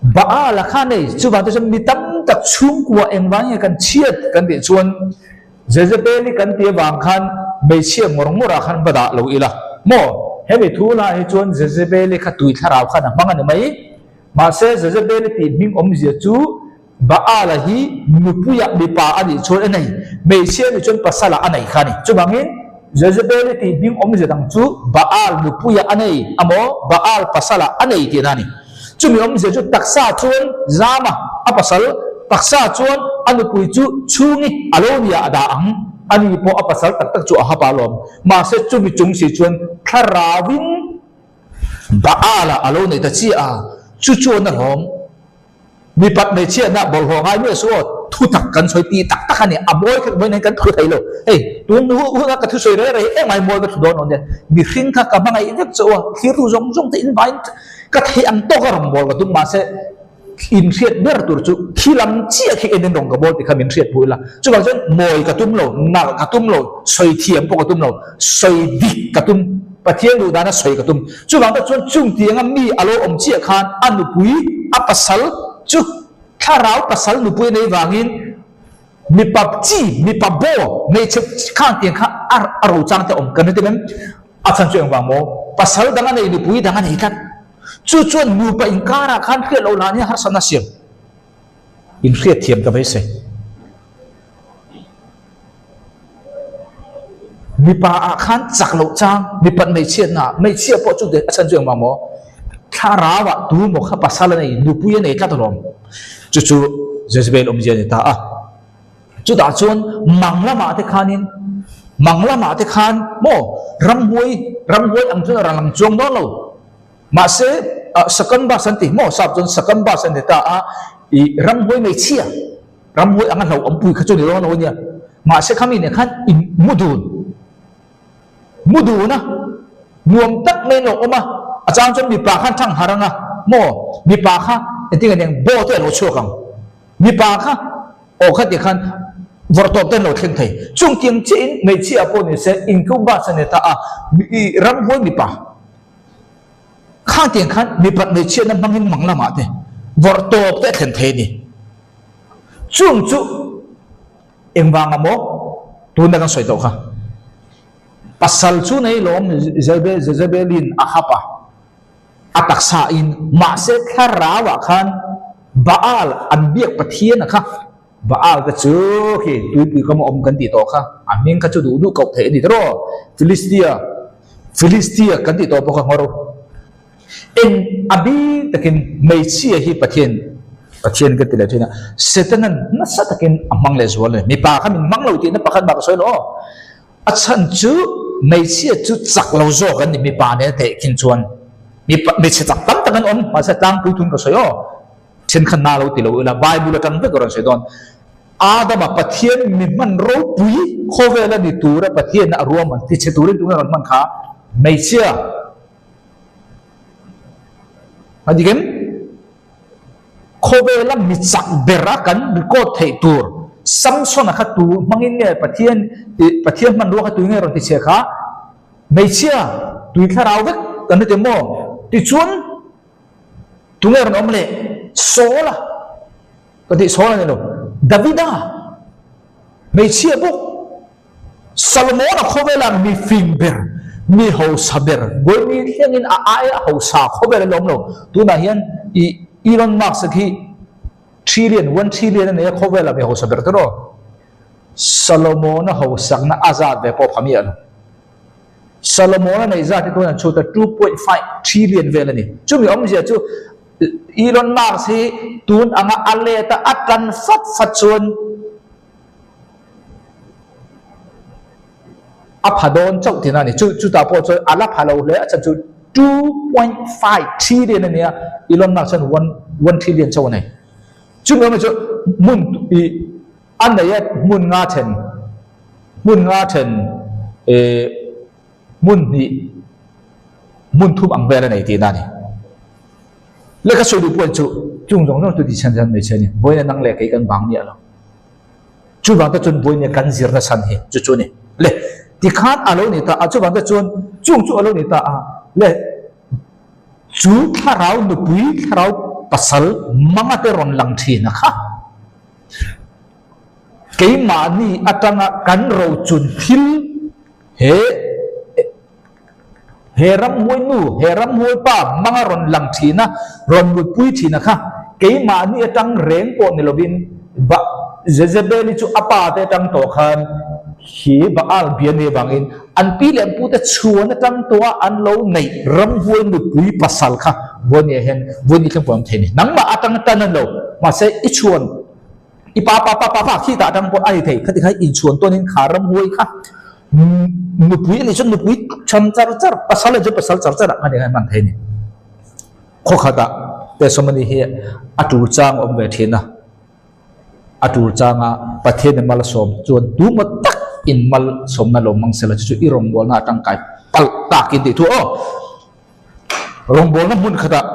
Baal-a kha nei. Chuvang te chuan mi tam tak chhungkua engvang nge kan chhiat kan tih chuan. Jezebeli kan tih avang khan hmeichhia ngawr ngawrah khan va dah lo ila maw? Hemi thu lah hi chuan Jezebeli kha tui thlarau khan a hmang a ni mai. Mahse Jezebeli tih hming awmzia chu Baala hi nupuiah mipa a nih chuan a nei, hmeichhia nih chuan pasalah a nei kha a ni. Chuvangin Jezebeli tih hming awmzia dang chu Baal nupuiah a nei amaw Baal pasalah a nei tihna a ni. Chumi awmzia chu taksa chuan Zama a pasal, taksa chuan a nupui chu chhungi a lo nia a dah ang. Ani pawh a pasal tak tak chu a hap a alawm. Mahse chumi chung si chuan thlarauin Baala a lo nei ta chiah a, chu chuan a hlawm. Mipat hmeichhiatna bawlhhlawh ngai miah suh aw, thu tak kan sawi tih tak tak a ni, a mawi khat mawi nen kan thu thei lo. Hei, tun huna ka thusawi rei rei em ai mawi ka thu dawn lo nia, mihring kha ka hmangaih vek chauh a, thirtu zawng zawng te invaiin ka theih ang tawk a rawn bawl ka tum, mahse inhriat ber tur chu khi lam chiah khi en in rawn ka bawl tih kha min hriat pui la. Chuvang chuan mawi ka tum lo, nalh ka tum lo, sawi thiam pawh ka tum lo, sawi dik ka tum, Pathian duh dana sawi ka tum. Chuvang tak chuan chung tianga mi a lo awm chiah khan a nupui, a pasal chu thlarau pasal nupui a nei vangin mipa chi, mipa baw, hmeichhe khang tiang kha a a ro chang te a awm kan ri em? A chhan chu engvang maw? Pasal dang a nei, nupui dang a nei tlat. Chu chuan nupa inkarah khan hriat loh lah nia harsatna siam. Inhriatthiam ka beisei. Mipa ah khan chak loh chang, mipat hmeichhiatna ah, hmeichhia pawh chu a chhan chu engmah maw? Thlarau ah tu maw kha pasal a nei, nupui a nei tlat alawm. Chu chu Jezebel awmzia a ni ta a. Chutah chuan mang lamah te khanin, mang lamah te khan maw ramhuai, ramhuai ang chuan a rawn lang chuang dawn lo. Mahse, second bus an ti maw? Sap chuan second bus an ti ta a, ih ramhuai hmeichhia, Ramhuai anga hlauh awmpui kha chu ni dawn lo a nia. Mahse khami nen khan in mu dun, mu dun a, nuam tak mai an lo awm a, a chang chuan mipa khan thang har ang a, maw mipa kha engtin nge eng baw te a lo chhuak ang, mipa kha aw kha ti khan vawrtawp te an lo thleng thei. Chungtiang chiahin hmeichhia pawh ni se incubus a ni ta a, ramhuai mipa. Khangtiang khan mipat hmeichhiatna hmangin mang lamah te vawrh tawp te a thlen thei a ni. Chung chu engvanga maw tuna kan sawi tawh kha. Pasal chu nei lawm Jezebelin a hap a, a taksa in mahse thlarauah khan Baal an biak Pathian a kha. Baal te chu khi tuipui kam a awm kan tih tawh kha, a hming kha chu duh duh koh theih a ni tawh. Philistia, Philistia kan tih tawh bawk a ngawr. Eng a bik takin hmeichhia hi Pathian, Pathian ka ti leh thin a, Setanan nasa takin a hmang leh zual a ni. Mipa kha min hmang lo tihna pakhat mah ka sawi lo aw. A chhan chu hmeichhia chu chak lo zawk an ni mipa nen a tehkhin chuan. Mipa, hmeichhe chak tam tak an awm, mahse tlangpui thun ka sawi aw. Thenkhat na lo ti lo ila, Bible atang vek a rawn sawi dawn. Adama Pathian mi hman ropui khawvel a ni tura Pathianna a ruahman tichhe turin tunge rawn hman kha? Hmeichhia. A dik em? Khawvela mi chak ber a kan record theih tur Samsona kha tu hmangin nge Pathian Pathian hmanrua kha tu nge rawn tichhe kha? Hmeichhia tui thlarau vek kan hre maw? Tichuan Tunge rawn awm leh? Saul-a. Ka tih Saul a ni lo. Davida, hmeichhia bawk. Solomon-a khawvela mi fing ber, mi hausa ber, Goimi thlengin a aia hausa khawvel a la awm lo. Tunah hian i Elon Musk-a khi trillion, one trillion a nei a, khawvela mi hausa ber tawh. Solomon-a hausakna a zat ve pawh pha miah lo. Solomon-a neih zat hi tun an chhut a, 2.5 trillion vel a ni. Chumi awmzia chu Elon Musk hi tun anga a let a, a tan fat fat chuan a pha dawn chauh tihna a ni. Chu chutah pawh chuan a la pha lo hle, a chhan chu 2.5 trillion a nia, Elon Musk chuan one trillion chauh a nei. Chumi awmzia chu hmun ih A nei a hmun nga then, hmun nga then eh hmun hnih, hmun thum ang vel a nei tihna a ni. Lehkha sawi duh pawh chu chung zawng zawng chu ti chhan chhan mai che a ni. Vawiin a nang leh kei kan vang miah lo. Chuvang te chuan vawiin kan zirna chhan hi chu chu a ni. Le tikhan a lo ni ta a, chuvang te chuan chung chu a lo ni ta a, le chu thlarau nupui, thlarau pasal manga te rawn lang thin a kha. Keimahni atanga kan rochun thil he he ramhuai nu, he ramhuai pa hmanga rawn lang thin a, rawn mutpui thin a kha keimahni atang reng pawh ni lovin Ba Jezebeli chu a pa te atang tawh khan hi Baal bia nei avangin an pi leh an pu te chhuan atang tawh a an lo neih ramhuai mutpui pasal kha Vuania hian Vuani thleng pawh an thei a ni. Nangmah atang tan a ni lo, mahse i chhuan I pa pa pa pa pa khi tah atang pawh a ni thei. Khati kha inchhuan tawnin kha ramhuai kha nupui a nih chuan nupui chhan char char, pasal a nih chuan pasal char char ah khan eng a hman thei a ni. Khaw khatah Testimony hi a tul chang a awm ve thin a, a tul changa Pathian in mal a sawm chuan tuma tak in mal sawmna lo hmang sela chu chu i rawngbawlna a tangkai palh takin tih thu aw. Rawngbawlna hmun khatah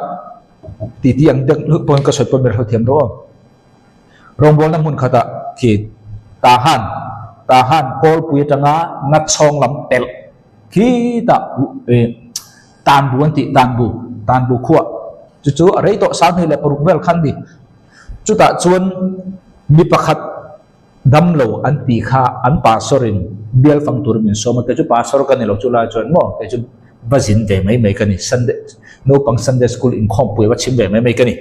titi ang deuh pawhin ka sawi pawh ber hrethiam rawh aw. Rawngbawlna hmun khatah khi Tahan, Tahan kawlpui atanga Natchhawng lam pelh khitah Tanbu an tih, Tanbu, Tanbu khuah chu chu a rei tawh 2006 vel khan ni. Chutah chuan mi pakhat dam lo an tih kha an pastor in bial fang tur min sawm a, kei chu pastor ka ni lo chu lai chuan maw kei chu va zin ve mai mai ka ni, Sunday naupang Sunday school inkhawmpui va chhim ve mai mai ka ni.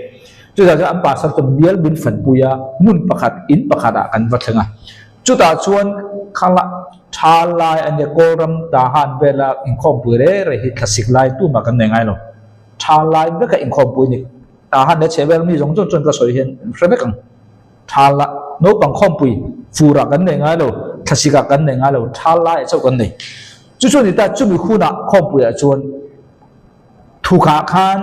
Chutah chuan an pastor chuan bial min fanpui a, hmun pakhat in pakhat ah kan va thleng a, chutah chuan khala tha lai a nia Kawlram Tahan vela inkhawmpui reng reng hi thlasik lai tumah kan nei ngai lo, tha lai veka inkhawmpui ni Tahan leh chhehvel mi zawng zawng chuan ka sawi hian hre vek ang. Thal ah naupang khawmpui fur ah kan nei ngai lo, thlasik ah kan nei ngai lo, thal lai ah chauh kan nei. Chu chu a ni ta, chumi hun ah khawmpui ah chuan thuk ah khan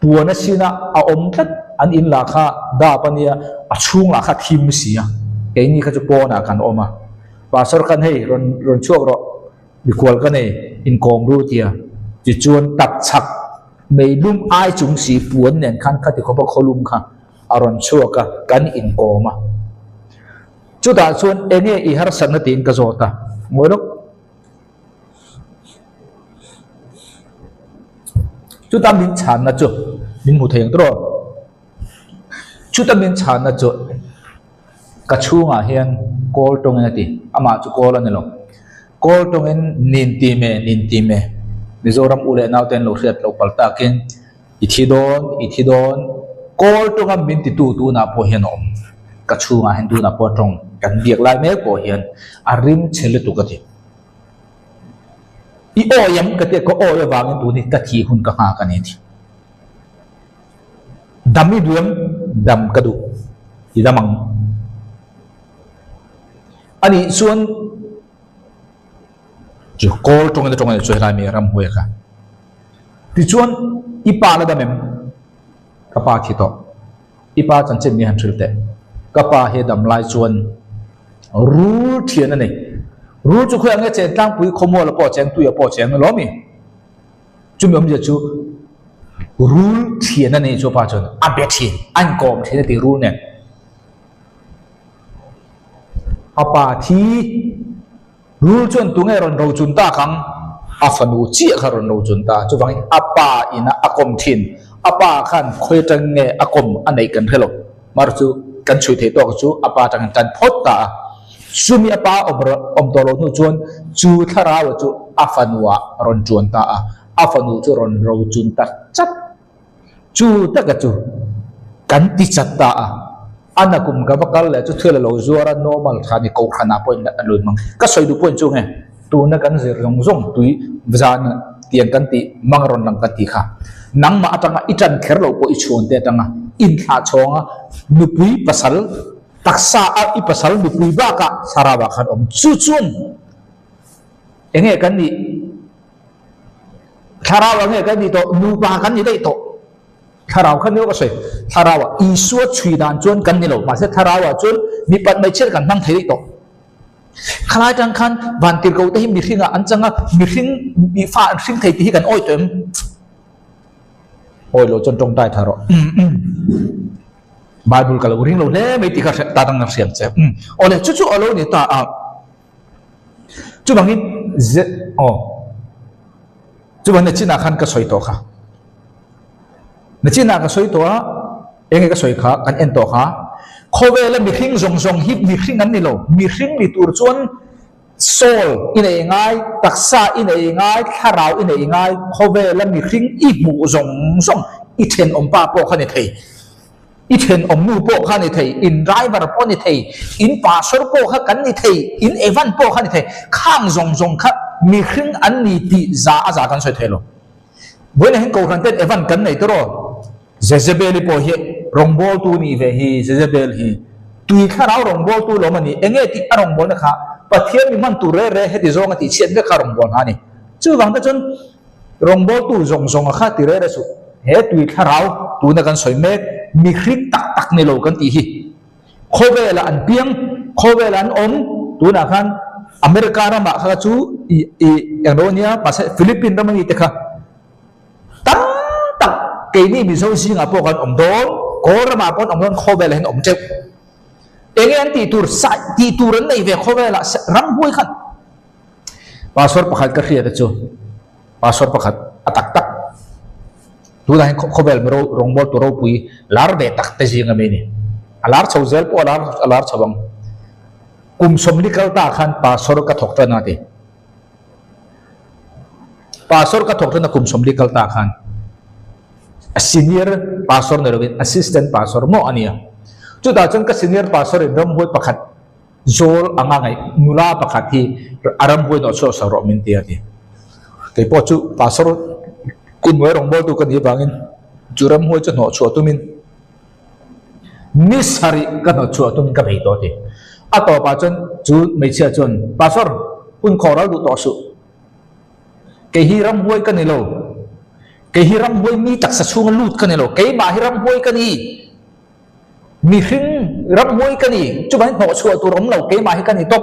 puan a sin a a awm tlat, an in lah kha dap a nia, a chhung lah kha thim si a, keini kha chu pawn ah kan awm a, Pastor khan hei rawn rawn chhuak rawh, mikual ka nei, inkawm ru tia, tichuan tapchhak meilum ai chung si puan nen khan khati khawpa khawlum kha a rawn chhuak a, kan inkawm a. Chutah chuan enge i harsatna tiin ka zawt a, ngawi lawk. Chuta min chhanna chu min hmu thei ang tawh. Chuta min chhanna chu ka chhungah hian kawl tawngin a ti, amah chu kawl a ni lo. Kawl tawngin nin ti me, nin ti me, Mizoram u leh naute an lo hriat loh palh takin, I thi dawn, i thi dawn, kawl tawnga min titu tunah pawh hian a awm. Ka chhungah hian tunah pawh a tawng, kan biak lai mek pawh hian a rim chhe lutuk a ti. I awi em ka tia, ka awi avangin tun hi ka thih hun ka nghak a ni a ti. Dam i duh em? Dam ka duh, i dam ang. Anih chuan chu kawl tawngin a tawng a nih chu helai mi ramhuai kha. Tichuan, i pa la dam em? Ka pa thi tawh. I pa chanchin mi han hrilh teh. Ka pa hi a dam lai chuan rul thian a nei. Rul chu khawiah nge cheng tlangpui khawmuala pawh a cheng, tuia pawh a cheng alawm i. Chumi awmzia chu rul thian a nei chu a pa chuan a be thin, a inkawm thin a ti rul nen. A pa thi. Rul chuan tunge rawn rochun tak ang? A fanu chiah kha rawn rochun ta. Chuvangin a pa ina a kawm thin. A pa khan khawi atang nge a kawm a neih kan hre lo. Mar chu kan chhui theih tawk chu a pa atangin tan phawt ta a. Chumi a pa awm awm tawh loh hnu chuan chu thlarau chu a fanu ah rawn tuan ta a. A fanu chu rawn rochun ta chat. Chu taka chu kan ti chat ta a, a nakum ka va kal leh chu thil a lo zuar a, normal tha ni kohhran ah pawhin a lut mang. Ka sawi duh pawhin chu nge, tuna kan zir zawng zawng tui zan tiang kan tih mang rawn lang kan tih kha, nangmah atanga i tan kher loh pawh i chhuan te atanga inthlah chhawnga nupui pasal taksa a i pasal nupui bakah thlarau ah khan awm chu chuan enge kan nih? Thlarau ah nge kan nih tawh? Nupa kan ni daih tawh. Thlarau kha ni ka sawi. Thlarau ah Isua chhui dan chuan kan ni lo. Mahse thlarau ah chuan mipat hmeichhiat kan hmang thei daih tawh. Khalai tang khan vantirhkoh te hi mihring ah an chang a, mihring mi fa an hring thei tih hi kan awi tawh em? Awi lo chuan tawngtai tha rawh. Bible ka lo ring lo hle mai tih kha ta tang ka hriat che. Awle chu chu a lo ni ta a. Chuvangin ze aw chuvang nachinah khan ka sawi tawh kha nachinah ka sawi tawh a enge ka sawi kha kan en tawh kha. Khawvela mihring zawng zawng hi mihring an ni lo. Mihring ni tur chuan soul i nei ngai, taksa i nei ngai, thlarau i nei ngai. Khawvela mihring i hmuh zawng zawng i thenawmpa pawh kha ni thei. I thenawmnu pawh kha ni thei, in driver pawh ni thei, in pastor pawh kha kan ni thei, in evan pawh kha ni thei. Khang zawng zawng kha mihring an ni tih za a za kan sawi thei lo. Vawiinah hian Kohhran ten evan kan nei tawh. Jezebel-i pawh hi rawngbawltu nih ve hi, Jezebel hi tui thlarau rawngbawltu lawm a ni. Enge tih a rawngbawlna kha Pathian mi hman tur reh reh heti zawng a tih chhiat vek kha rawngbawlna a ni. Chuvang te chuan rawngbawltu zawng zawng a kha ti reh reh suh. He tui thlarau tuna kan sawi mek mihring tak tak ni lo kan tih hi khawvelah an piang, khawvelah an awm, tunah khan America ramah kha chu i i englo ania mahse Philippine ram a ni te kha Tam tak keini Mizo zingah pawh kan awm dawn, Kawl ramah pawh an awm dawn, khawvelah hian awm teuh. Enge an tih tur, sai tih tur an nei ve khawvelah ramhuai khan. Pastor pakhat ka hriat a chu, pastor pakhat a tak tak, tunah hian khawvel mi rawngbawltu ropui lar ve tak te zinga mi a ni. A lar chho zel pawh a lar a lar chho ang. Kum sawmli kal ta khan pastor ka thawk tan a ti. Pastor ka thawk tana kum sawmli kal ta khan a senior pastor ni lovin assistant pastor maw a nia. Chutah chuan ka senior pastor in ramhuai pakhat zawl anga ngaih nula pakhat hi a ramhuai nawh chhuak sak rawh min ti a ti. Kei pawh chu pastor kunhnuai rawngbawltu ka nih avangin chu ramhuai chu hnawh chhuah tumin Ni sarih ka hnawt chhuah tum ka bei tawh ti. A tawpah chuan chu hmeichhia chuan, Pastor, hun khawh ral duh tawh suh. Kei hi ramhuai ka ni lo. Kei hi ramhuai mi taksa chhunga lut ka ni lo. Keimah hi ramhuai ka ni. Mihring ramhuai ka ni. Chuvangin hnawh chhuah tur awm lo, keimah hi ka ni tawp.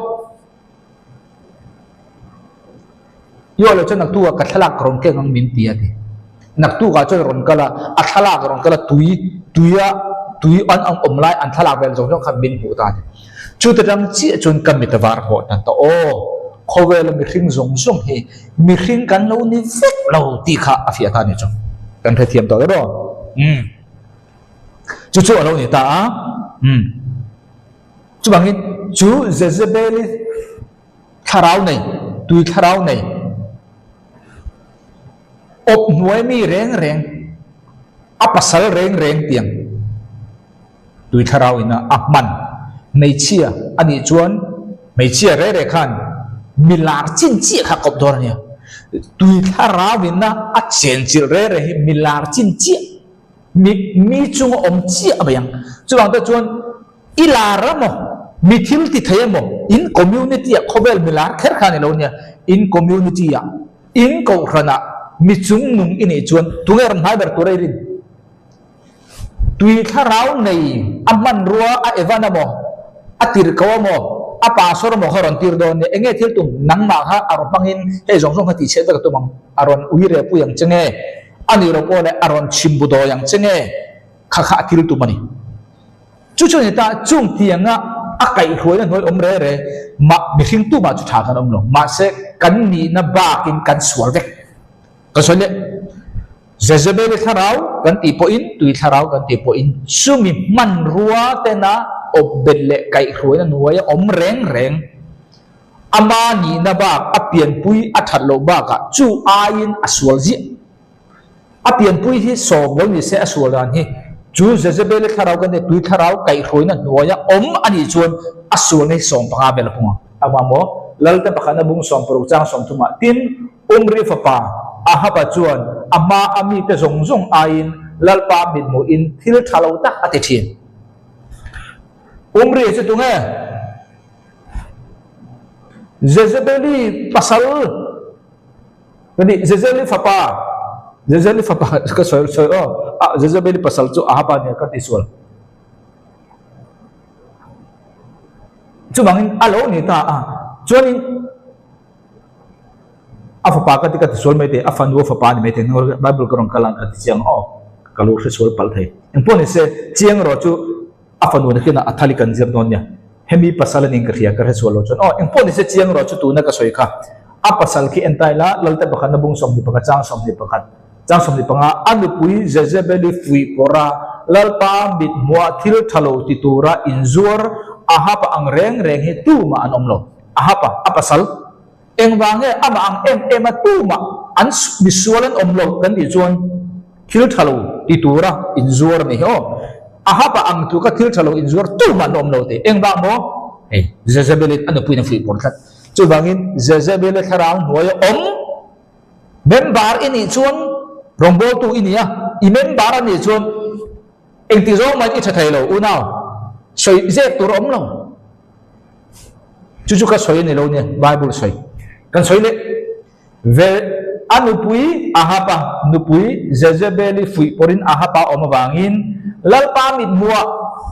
Yo lo chuan naktukah ka thlalak ka rawn keng ang min ti a ti. Naktukah chuan rawn kal a, a thlalak rawn kal a tui tuia tui an ang awm lai an thlalak vel zawng zawng khan min hmuh ta a ti. Chuta tang chiah chuan ka mit a var hawh tan ta aw, khawvela mihring zawng zawng hi mihring kan lo ni vek lo tih kha a fiah ta a ni chu. Kan hrethiam tawh emaw? Umm. Chu chu a lo ni ta a. Umm. Chuvangin chu Jezebeli thlarau nei, tui thlarau nei, awp hnuai mi reng reng, a pasal reng reng tiang tui thlarau ina a hman hmeichhia a nih chuan hmeichhia reh reh khan mi lar chin chiah kha kawp dawn a nia. Tui thlarau ina a chenchilh reh reh hi mi lar chin chiah. Mi mi chunga awm chiah a bei ang. Chuvang te chuan i lar a maw, mi thil ti thei emaw, in community ah khawvel mi lar kher kha a ni lo nia, in community ah, in kohhran ah mi chung nung i nih chuan tunge rawn hnai ber tur a i rin? Tui thlarau nei a hmanrua a evan emaw, a tirhko emaw, a pastor emaw kha rawn tir dawn nia, enge thil tum nangmah kha a rawn hmangin hei zawng zawng kha tihchhiat vek a tum ang, a rawn ui reh pui ang che nge? A nih loh pawh leh a rawn chhim bu dawi ang che nge kha kha a thil tum a ni. Chu chu a ni ta, chung tianga a kaihhruaina hnuai awm re re mah mihring tumah chu tha kan awm lo. Mahse, kan nihna bakin kan sual vek. Ka sawi leh, Jezebeli thlarau kan tih pawhin, tui thlarau kan tih pawhin chumi hmanrua tena awpbet leh kaihhruaina hnuaia awm reng reng Ama nihna bak a pianpui a that loh bakah chu aiin a sual ziah. A pianpui hi sawm lo ni se a sual dan hi chu Jezebel-i thlarau kan nia tui thlarau kaihhruaina hnuaia awm a nih chuan a sualna hi 15 vel a pung ang. A vang maw? Lalte pakhatna bung 60 chang 30 ah tin Omri fapa Ahaba chuan a hma a mite zawng zawng aiin Lalpa mithmuhin thil tha lo tak a ti thin. Omri chu tunge? Jezebeli pasal ka ni Jezebeli fapa Jezebeli fapa ka sawi sawi aw a Jezebeli pasal chu Ahaba nia ka ti sual chuvangin a lo ni ta a chuanin a fapa ka ti ka ti sual mai thei a fanu a fapa a ni mai thei Bible ka rawn kal ang ka ti chiang aw ka lo hre sual palh thei engpawh ni se chiang erawh chu A fanu nakinah a thali kan zir dawn nia. Hemi pasal a ning ka hria, ka hre chhuah lo chuan aw engpawh ni se chiang rawh chu tuna ka sawi kha. A pasal khi entai la, Lalte pakhatna bung 21 chang 21 chang 25 a nupui Jezebeli fuih pawrh a. Lalpa mit hmuah thil tha lo ti tura inzuar Ahab-a ang reng reng hi tumah an awm lo. Ahab-a, a pasal. Engvang nge amah ang em em a tumah an misual an awm lo kan tih chuan thil tha lo ti tura inzuar a ni hi aw. Ahab-a ang tluka thil tha lo inzuar tumah an awm lo tih. Engvang maw? Hei, Jezebel-in a nupuiin a fuihpawr tlat. Chuvangin Jezebel-a thlarau hnuaia awm member i nih chuan rawngbawltu i ni a, i member a nih chuan engti zawng mahin i tha thei lo unau, sawi zep tur a awm lo. Chu chu ka sawi a ni lo nia, Bible sawi. Kan sawi leh ve a nupui Ahab-a nupui Jezebel-i fuih pawrin Ahab-a awm avangin Lalpa mithmuah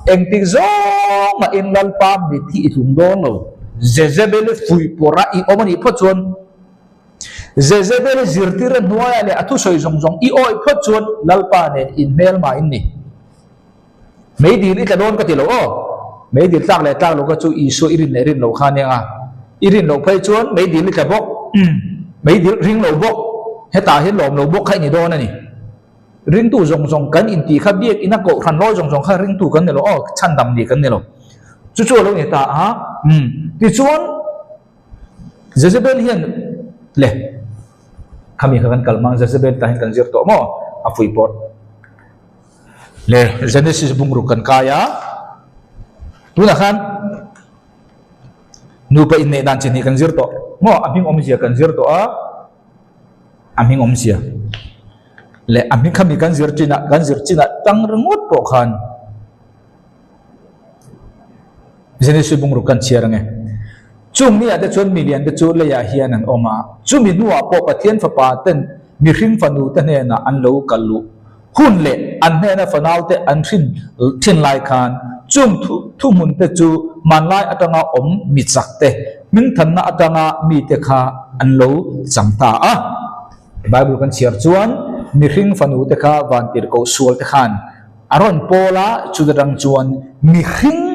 engtik zawng mahin Lalpa mit hi i tlum dawn lo. Jezebel-i fuih pawra i awm a nih phawt chuan Jezebel-i zirtir a hnuaiah leh a thusawi zawng zawng i awih phawt chuan Lalpa nen inhmelma in ni. Meidil i tla dawn ka ti lo aw. Meidil tlak leh tlak lo kha chu Isua i rin leh rin loh kha ania a. I rin loh phei chuan meidil i tla bawk, meidil ring lo bawk, hetah hian lawm lo bawk kha i ni dawn a ni. Ringtu zawng zawng kan intih kha biak ina kohhran lawi zawng zawng kha ringtu kan ni lo aw, chhandam ni kan ni lo. Chu chu a lo ni ta a. Tichuan Jezebel hian le khami kha kan kal hmang Jezebel tah hian kan zir tawh maw a fuihpawrh. Le Genesis bungruk kan kai a, tunah khan nupa inneih dan chi hnih kan zir tawh maw a hming awmzia kan zir tawh a, a hming awmzia leh a hming khami kan zir chinah kan zir chinah tang ringawt pawh khan Genesis bungruk kan chhiar ange. Chung ni ah te chuan milian te chu leiah hian an awm a, chumi hnuah pawh Pathian fapa ten mihring fanu te hnenah an lo kal luh hun leh an hnena fanau te an hrin thin lai khan chung thuhmun te chu hmanlai atanga awm mi chak te hmingthanna atanga mite kha an lo chang ta a. Bible kan chhiar chuan mihring fanu te kha vantirhkoh sual te khan a rawn pawl a, chuta tang chuan mihring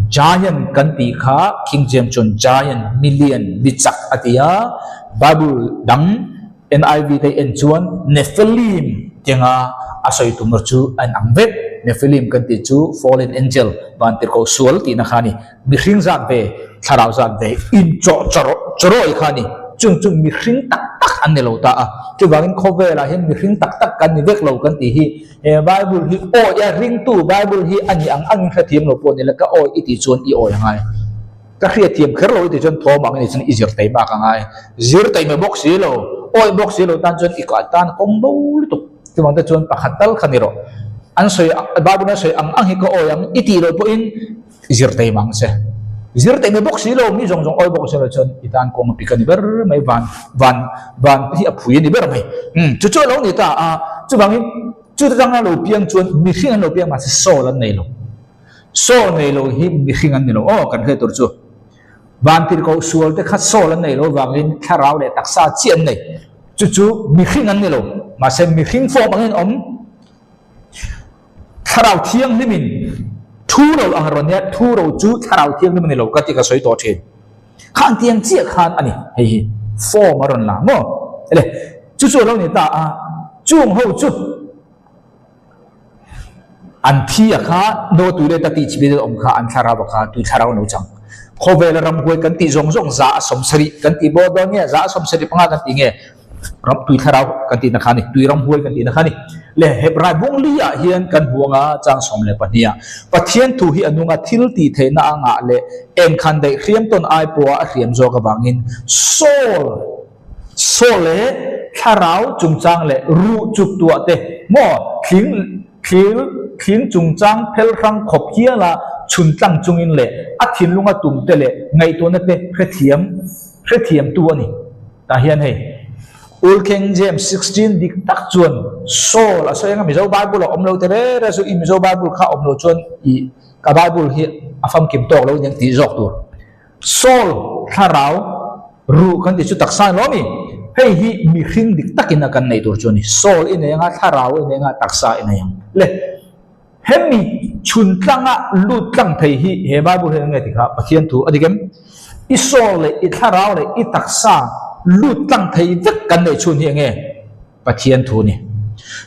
Giant kan tih kha King James chuan giant, million, mi chak a ti a, Bible dang NIV te en chuan Nephilim tianga a sawi tum rawh chu a inang vek. Nephilim kan tih chu fallen angel, vantirhkoh sual tihna kha a ni. Mihring zat ve, thlarau zat ve inchawh chawrawi kha a ni. Chung chu mihring tak tak an ni lo ta a. Chuvangin khawvelah hian mihring tak tak kan ni vek lo kan tih hi He Bible hi awi a ringtu Bible hi a ni ang angin hrethiam lo pawh ni la ka awi i tih chuan i awi a ngai. Ka hriathiam kher lo i tih chuan thawm ang i nih chuan i zir thei bak a ngai. Zir thei mai bawk si lo, awi bawk si lo tan chuan i kah tan kawng bo lutuk. Chuvang te chuan pakhat tal kha ni rawh. An sawi Bible in a sawi ang ang hi ka awi ang i tih loh pawhin i zir thei mang che. Zir thei mai bawk si lo, mi zawng zawng awi bawk si lo chuan i tan kawng a pik a ni ber mai, van van van hi a phui a ni ber mai. Umm chu chu a lo ni ta a, chuvangin chuta tanga lo piang chuan mihring an lo piang mahse soul an nei lo. Soul nei lo hi mihring an ni lo aw kan hriat tur chu. Van tirhkoh sual te kha soul an nei lo vangin thlarau leh taksa chiah an nei. Chu chu mihring an ni lo mahse mihring form angin awm. Thlarau Thianghlimin thu ro ang rawn nia, thu ro chu Thlarau Thianghlim a ni lo ka ti ka sawi tawh thin. Khan tiang chiah khan a ni, hei hi form a rawn la maw? Ele, chu chu a lo ni ta a, chung ho chu an thi a kha no tui leh ta tih chi awm kha an thlarau a kha tui thlarau an lo chang. Khawvela ramhuai kan tih zawng zawng 170 kan tih bawr dawn nge, 175 kan tih nge? Ram tui thlarau kan tihna kha a ni, tui ramhuai kan tihna kha a ni. Le Hebrai bung li ah hian kan huang a chang 12 ah Pathian thu hi a nung a thil tih theihna a ngah leh engkhan daih hriam tawn ai pawha a hriam zawk avangin Saul Saul leh thlarau chungchang leh ruh chuk tuah te maw thling thil thling chungchang phel hrang khawp hiala chhun tlang chungin leh a thinlunga tum te leh ngaihtuahna te hrethiam hrethiamtu a ni. Tah hian hei Old King James 16 dik tak chuan Saul a sawi anga Mizo Bible a awm lo te rere chu i Mizo Bible kha awm lo chuan i ka Bible hi a famkim tawk lo aniang tih zawk tur. Saul thlarau ruh kan tih chu taksa ni lo mi? Hei hi mihring dik takin a kan neih tur chu a ni. Saul i nei anga thlarau i nei anga taksa i nei ang. Le hemi chhun tlanga lut tlang thei hi he Bible hian enge ti kha Pathian thu a dik em? I soul leh i thlarau leh i taksa lut tlang thei vek kan neih chhun hi enge? Pathian thu a ni.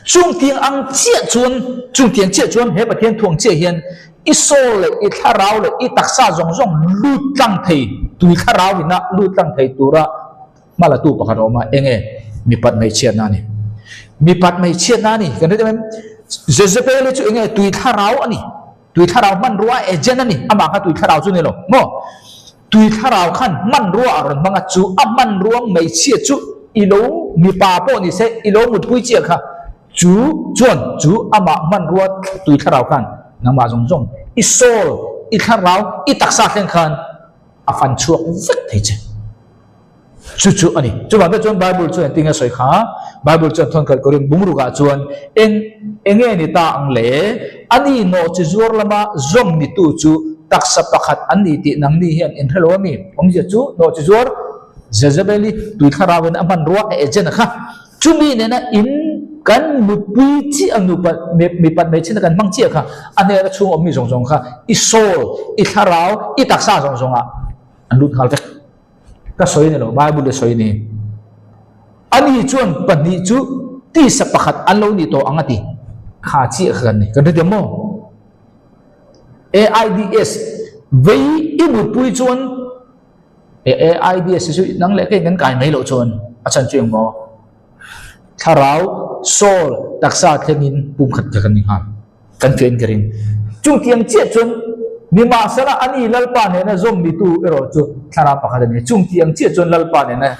Chungtiang ang chiah chuan, chungtiang chiah chuan he Pathian thu ang chiah hian i soul leh i thlarau leh i taksa zawng zawng lut tlang thei, tui thlarau ina lut tlang thei tura hmalatu pakhat a awm a, enge mipat hmeichhiatna a ni. Mipat hmeichhiatna a ni, kan hre deuh em? Jezebel-i chu enge tui thlarau a ni. Tui thlarau hmanrua agent a ni, amah kha tui thlarau chu ni lo maw? Tui thlarau khan hmanrua a rawn hmang a, chu a hmanrua hmeichhia chu i lo mipa pawh ni se i lo mutpui chiah kha, chu chuan chu amah hmanrua tui thlarau khan nangmah zawng zawng i soul, i thlarau, i taksa thleng khan a fan chhuak vek thei che. Chu chu a ni. Chuvang te chuan Bible chuan engtin nge sawi kha? Bible chuan thawn khalh kawrin bungrukah chuan eng enge ni ta ang le? Ani nawh chi zuar lama zawm nitu chu taksa pakhat an ni tih nangni hian in hre lo a mi? Awmzia chu nawh chi zuar Jezebel-i tui thlarauin a hmanrua a agent a kha. Chumi nena in kan mutpui chiah ang nupa mipat hmeichhia kan hmang chiah kha a hnena chhung awmmi zawng zawng kha i soul, i thlarau, i taksa zawng zawngah an lut nghal vek. Ka sawi ni lo, Bible a sawi ni. Ani chuan pahnih chu tisa pakhat an lo ni tawh ang a ti. Kha chiah kha kan ni. Kan hrethiam maw? AIDS vei i mutpui chuan AIDS chu nang leh kei kan kai mai loh chuan a chhan chu engmaw? Thlarau, soul, taksa thlengin pumkhat kha kan ni nghal. Kan fiah in ka ring. Chungtiang chiah chuan nimahsela ani Lalpa nena zawm nitu erawh chu thlarau pakhat a ni. Chungtiang chiah chuan Lalpa nena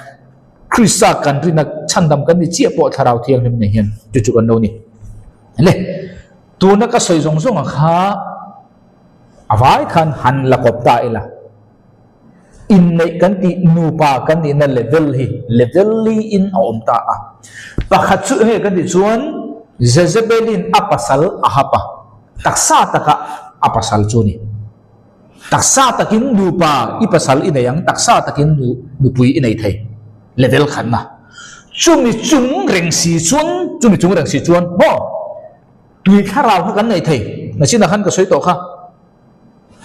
Krista kan rina chhandam kan ni chiah pawh thlarau thianghlim nei hian chu chu kan lo ni. Le, tuna ka sawi zawng zawng a kha a vai khan han la kawp ta ila. Inneih kan tih nupa kan nihna level hi level li in a awm ta a. Pakhat chu enge kan tih chuan Jezebelin a pasal a hap a, taksa taka a pasal chu a ni. Taksa takin nupa i pasal i nei ang, taksa takin nu nupui i nei thei level khatna. Chumi chung reng si chuan, chumi chung reng si chuan maw tui thlarau kha kan nei thei, nachinah khan ka sawi tawh kha.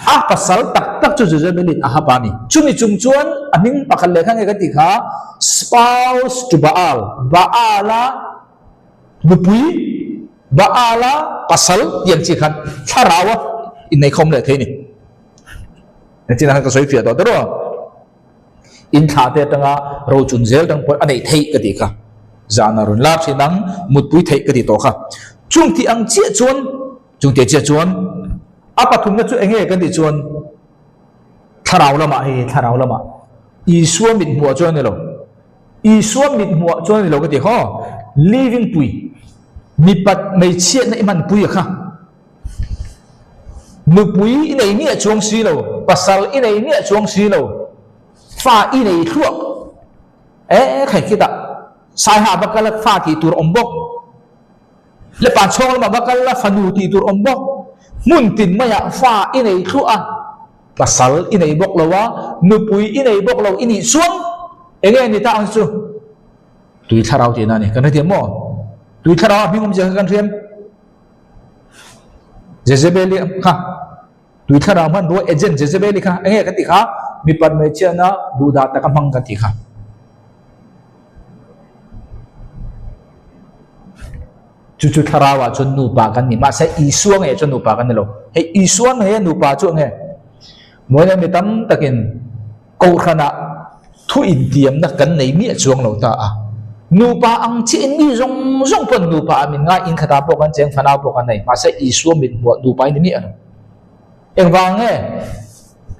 A pasal tak tak chu Jezebelin a hap a ni. Chumi chung chuan a hming pakhat leh kha nge kan tih kha spouse to Baal, Baala nupui, Baala pasal tih ang chi khan thlarau a inneikhawm leh thei a ni. Engtin ah khan ka sawi fiah tawh ta ruah. In thlah te atanga rochun zel dang pawh a neih theih ka tih kha. Zana rawn lar thin ang mutpui theih ka tih tawh kha. Chung tih ang chiah chuan Chung te chiah chuan a pathumna chu enge kan tih chuan thlarau lamah hei thlarau lamah Isua mit hmuah chuan a ni lo. Isua mit hmuah chuan a ni lo ka ti khaw. Living pui mipat hmeichhiatna i hmanpui a kha. Nupui i nei miah chuang si lo, pasal i nei miah chuang si lo, fa i nei thluak. E khai khitah Saiha va kal a fa tih tur awm bawk. Le pa chhawng lamah va kal la fanu tih tur awm bawk. Hmun tin maiah fa i nei thluah a, pasal i nei bawk lo a, nupui i nei bawk lo i nih chuan eng nge ni ta ang chu? Tui thlarau tihna a ni. Kan hrethiam maw? Tui thlarau a hming awmzia kha kan hriam. Jezebeli kha tui thlarau hmanrua agent Jezebeli kha eng nge kan tih kha? Mipat hmeichhiatna duhdah taka hmang kan tih kha. Chu chu thlarau ah chuan nupa kan ni. Mahse Isua ngei chuan nupa kan ni lo. Hei Isua ngei a nupa chu nge? Mawina mi tam takin kohhran ah thu intiamna kan nei miah chuang lo ta a. Nupa ang chiah in mi zawng zawng pawn nupa ah min ngai, inkhat ah pawh kan cheng, fanau pawh kan nei. Mahse Isua mit hmuh ah nupa in ni miah lo. Engvang nge?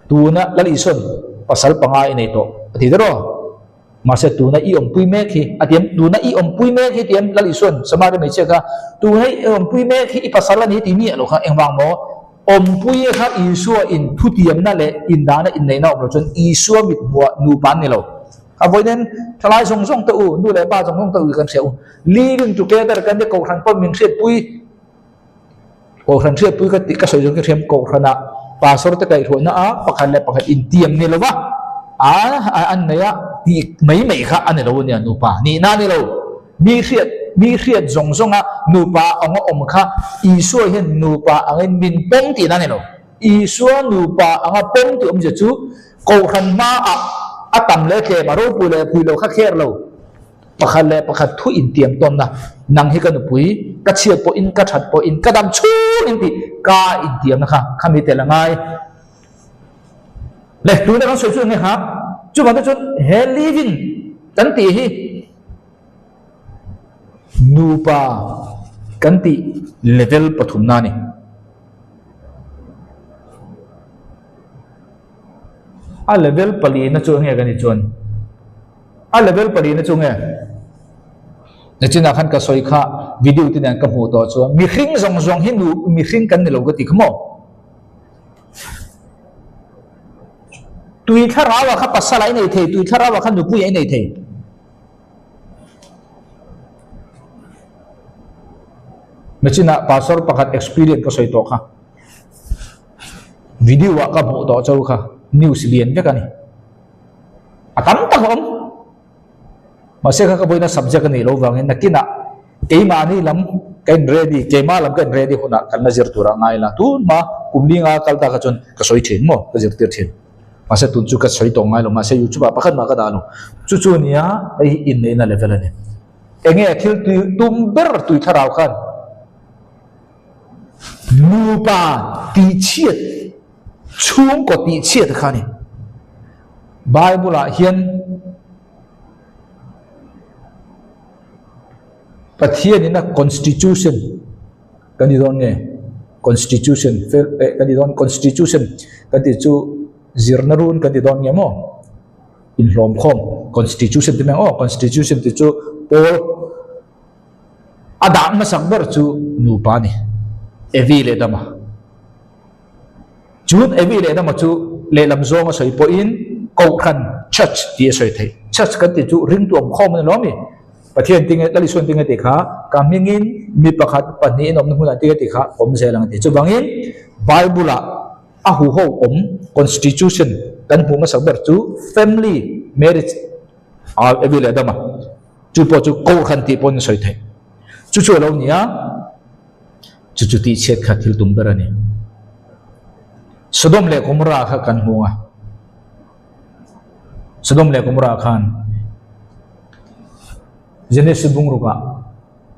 Tuna Lal Isuan pasal panga i nei tawh a ti der aw. Mahse tuna i awmpui mek hi a ti em? Tuna i awmpui mek hi ti em? Lal Isuan Samaria hmeichhia kha tuna i awmpui mek hi i pasal a ni ti miah lo kha engvang maw? Awmpui kha Isua in thutiamna leh indahna inneihna awm lo chuan Isua mit hmuah nupa an ni lo. A vawiin thalai zawng zawng te u, nu leh pa zawng zawng te u kan hria u. Living together kan nia kohhran pawn min hriatpui. Kohhran hriatpui ka tih ka sawi zawng khi hriam kohhranah pastor te kaihhruaina a pakhat leh pakhat intiam ni lova a an nei a tih mai mai kha a ni lo ania nupa nihna a ni lo. Mi hriat mi hriat zawng zawnga nupa ang a awm kha Isua hian nupa angin min pawm tihna a ni lo. Isua nupa anga pawm tih awmzia chu kohhran hmaah a tam leh tlem a ropui leh pui lo kha kher lo. Pakhat leh pakhat thu intiam tawnna, nang hi ka nupui, ka chhiat pawhin, ka that pawhin, ka dam chhung in tih ka intiamna kha khami tel a ngai. Le, tuna kan sawi chu eng nge kha? Chuvang te chuan he live-in kan tih hi nupa kan tih level pathumna a ni. A level palina chu enge kan nih chuan? A level palina chu nge? Nachinah khan ka sawi kha video te nen ka hmuh tawh chuan mihring zawng zawng hi nu mihring kan ni lo ka ti kha maw? Tui thlarau ah kha pasal a i nei thei, tui thlarau ah kha nupui a i nei thei. Nachinah pastor pakhat experience ka sawi tawh kha. Video ah ka hmuh tawh cho kha news lian vek a ni. A tam tak a awm. Mahse kha ka vawiina subject a nih loh vangin nakinah keimahni lam ka in ready, keimah lam ka in ready hunah kan la zir tur a ngai la. Tun hma kum linga kal ta kha chuan ka sawi thin maw? Ka zirtir thin. Mahse tun chu ka sawi tawh ngai lo, mahse YouTube ah pakhat mah ka dah lo. Chu chu nia hei hi inneihna level a ni. Enge thil tum ber tui thlarau khan nupa tihchhiat, chhungkaw tihchhiat kha a ni. Bible ah hian Pathian in a constitution kan ti dawn nge constitution fel eh kan ti dawn constitution kan tih chu zirna run kan ti dawn nge maw inhlawm khawm constitution ti mai ang aw constitution tih chu pawl a dah hmasak ber chu nupa a ni Evi leh Adama. Chun Evi leh Adama chu lehlam zawng a sawi pawhin Kohhran, Church, tih a sawi theih. Church kan tih chu ringtu awm khawm a ni lo a mi? Pathian tinge, Lal Isuan tinge tih kha, ka hmingin mi pakhat, pahnihin awmna hmunah tinge tih kha awm zel ang a ti. Chuvangin Bible-ah a huho awm, constitution, kan hmuh hmasak ber chu family, marriage, a Evi leh Adama chu pawh chu Kohhran tih pawhin a sawi theih. Chu chu a lo ni a. Chu chu tihchhiat kha thil tum ber a ni. Sodom leh Gomorrah kha kan hmu a. Sodom leh Gomorrah khan Genesis bungrukah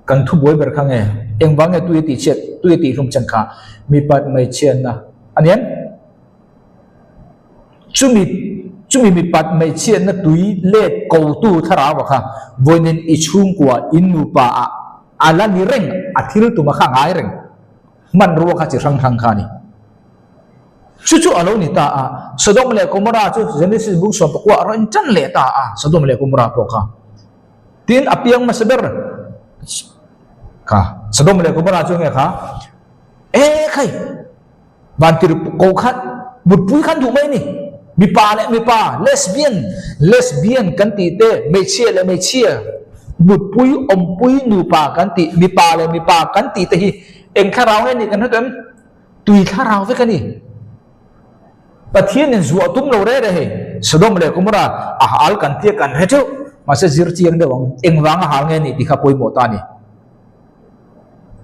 kan thubuai ber kha nge engvang nge tui a tihchhiat, tui a tihhlum chhan kha mipat hmeichhiatna a ni em? Chumi chumi mipat hmeichhiatna tui let kotu thlarau kha vawiin i chhungkua in nupa ah A la ni reng, a thil tum a kha ngai reng. Hmanrua kha chi hrang hrang kha a ni. Chu chu a lo ni ta a, Sodom leh Gomorrah chu Genesis bung 19 a rawn tan leh ta a, Sodom leh Gomorrah pawh kha. Tin, a piang hmasa ber kha, Sodom leh Gomorrah chu nge kha? E khai! Vantir ko khan mutpui khan duh mai a ni. Mipa leh mipa, lesbian, lesbian kan tih te, hmeichhia leh hmeichhia, mutpui, awmpui, nupa kan tih, mipa leh mipa kan tih te hi eng thlarau nge nih kan hre tawh em? Tui thlarau vek a ni. Pathianin zuah tum lo reh reh hei. Sodom leh Gomorrah a hal kan tia kan hre theuh. Mahse zir chiang deuh ang, engvanga hal nge nih tih kha pawimawh ta a ni.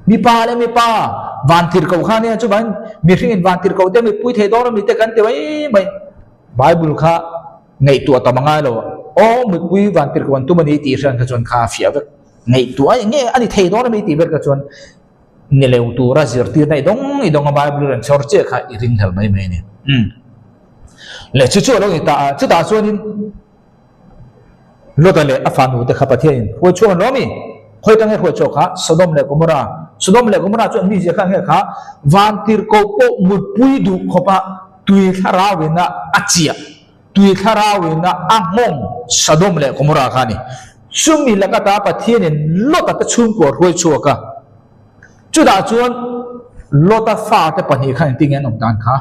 Mipa leh mipa van tirhkoh kha nia chuvangin mihringin van tirhkoh te mipui thei dawn ami te kan ti mai mai. Bible kha ngaihtuah tam a ngai lo. Aw mipui van tirhkoh an tum a ni tih hriat kha chuan kha a fiah vek. Ngaihtuah eng nge a ni thei dawn ami tih vel kha chuan ni lo tura zirtirna i dawng i dawng a Bible rawn chhawr chiah kha i ringhlel mai mai a ni. Umm. Leh chu chu a lo ni ta a, chutah chuanin Lota leh a fanu te kha Pathianin hruai chhuak an lo ami? Khawi tang nge hruai chhuak kha? Sodom leh Gomorrah. Sodom leh Gomorrah chu an mizia kha nge kha? Vantirhkoh pawh mutpui duh khawpa tui thlarauin a a chiah, tui thlarauin a a nghawng Sodom leh Gomorrah kha a ni. Chumi laka ta Pathianin Lota te chhungkua hruai chhuak a. Chutah chuan Lota fate pahnih khan engtin nge an awm dan kha?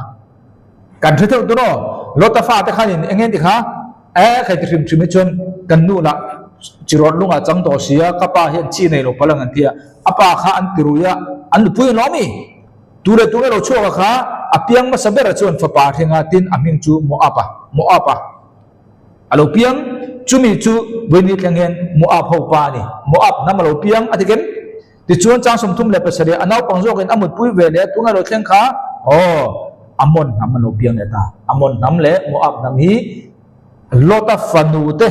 Kan hre theuh tur aw. Lota fate khanin eng nge ti kha? E, khai ti hrim hrim hi chuan kan nu lah chirawt lungah chang tawh si a, ka pa hian chi nei lo palh ang an ti a, a pa kha an ti rui a, an nupui an lawm i. Tu leh tu nge lo chhuak a kha, a piang hmasa ber chuan fapa a hring a, tin a hming chu Moab a, Moab a a lo piang, chumi chu vawiin thleng hian Moab ho pa a ni, Moab hnam a lo piang a ti kem. Tichuan chang 37 a naupang zawkin a mutpui ve leh a tunga lo thleng kha, aw, Ammon hnam an lo piang leh ta. Ammon hnam leh Moab hnam hi Lota fanu te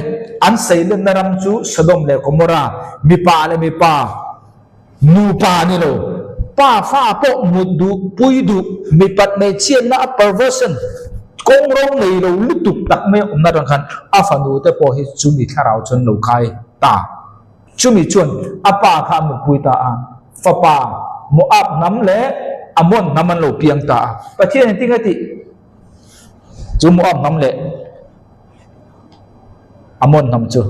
An seilenna ram chu Sodom leh Gomorra, mipa leh mipa, nupa ni lo, pa fa pawh mut duh, pui duh, mipat hmeichhiatna a perversion, kawng ro nei lo lutuk tak mai awmna atang khan a fanu te pawh hi chumi thlarau chuan lo kai ta. Chumi chuan a pa kha a mutpui ta a, fapa Moab hnam leh Ammon hnam an lo piang ta a. Pathian engtin nge tih? Chu Moab hnam leh Ammon hnam chu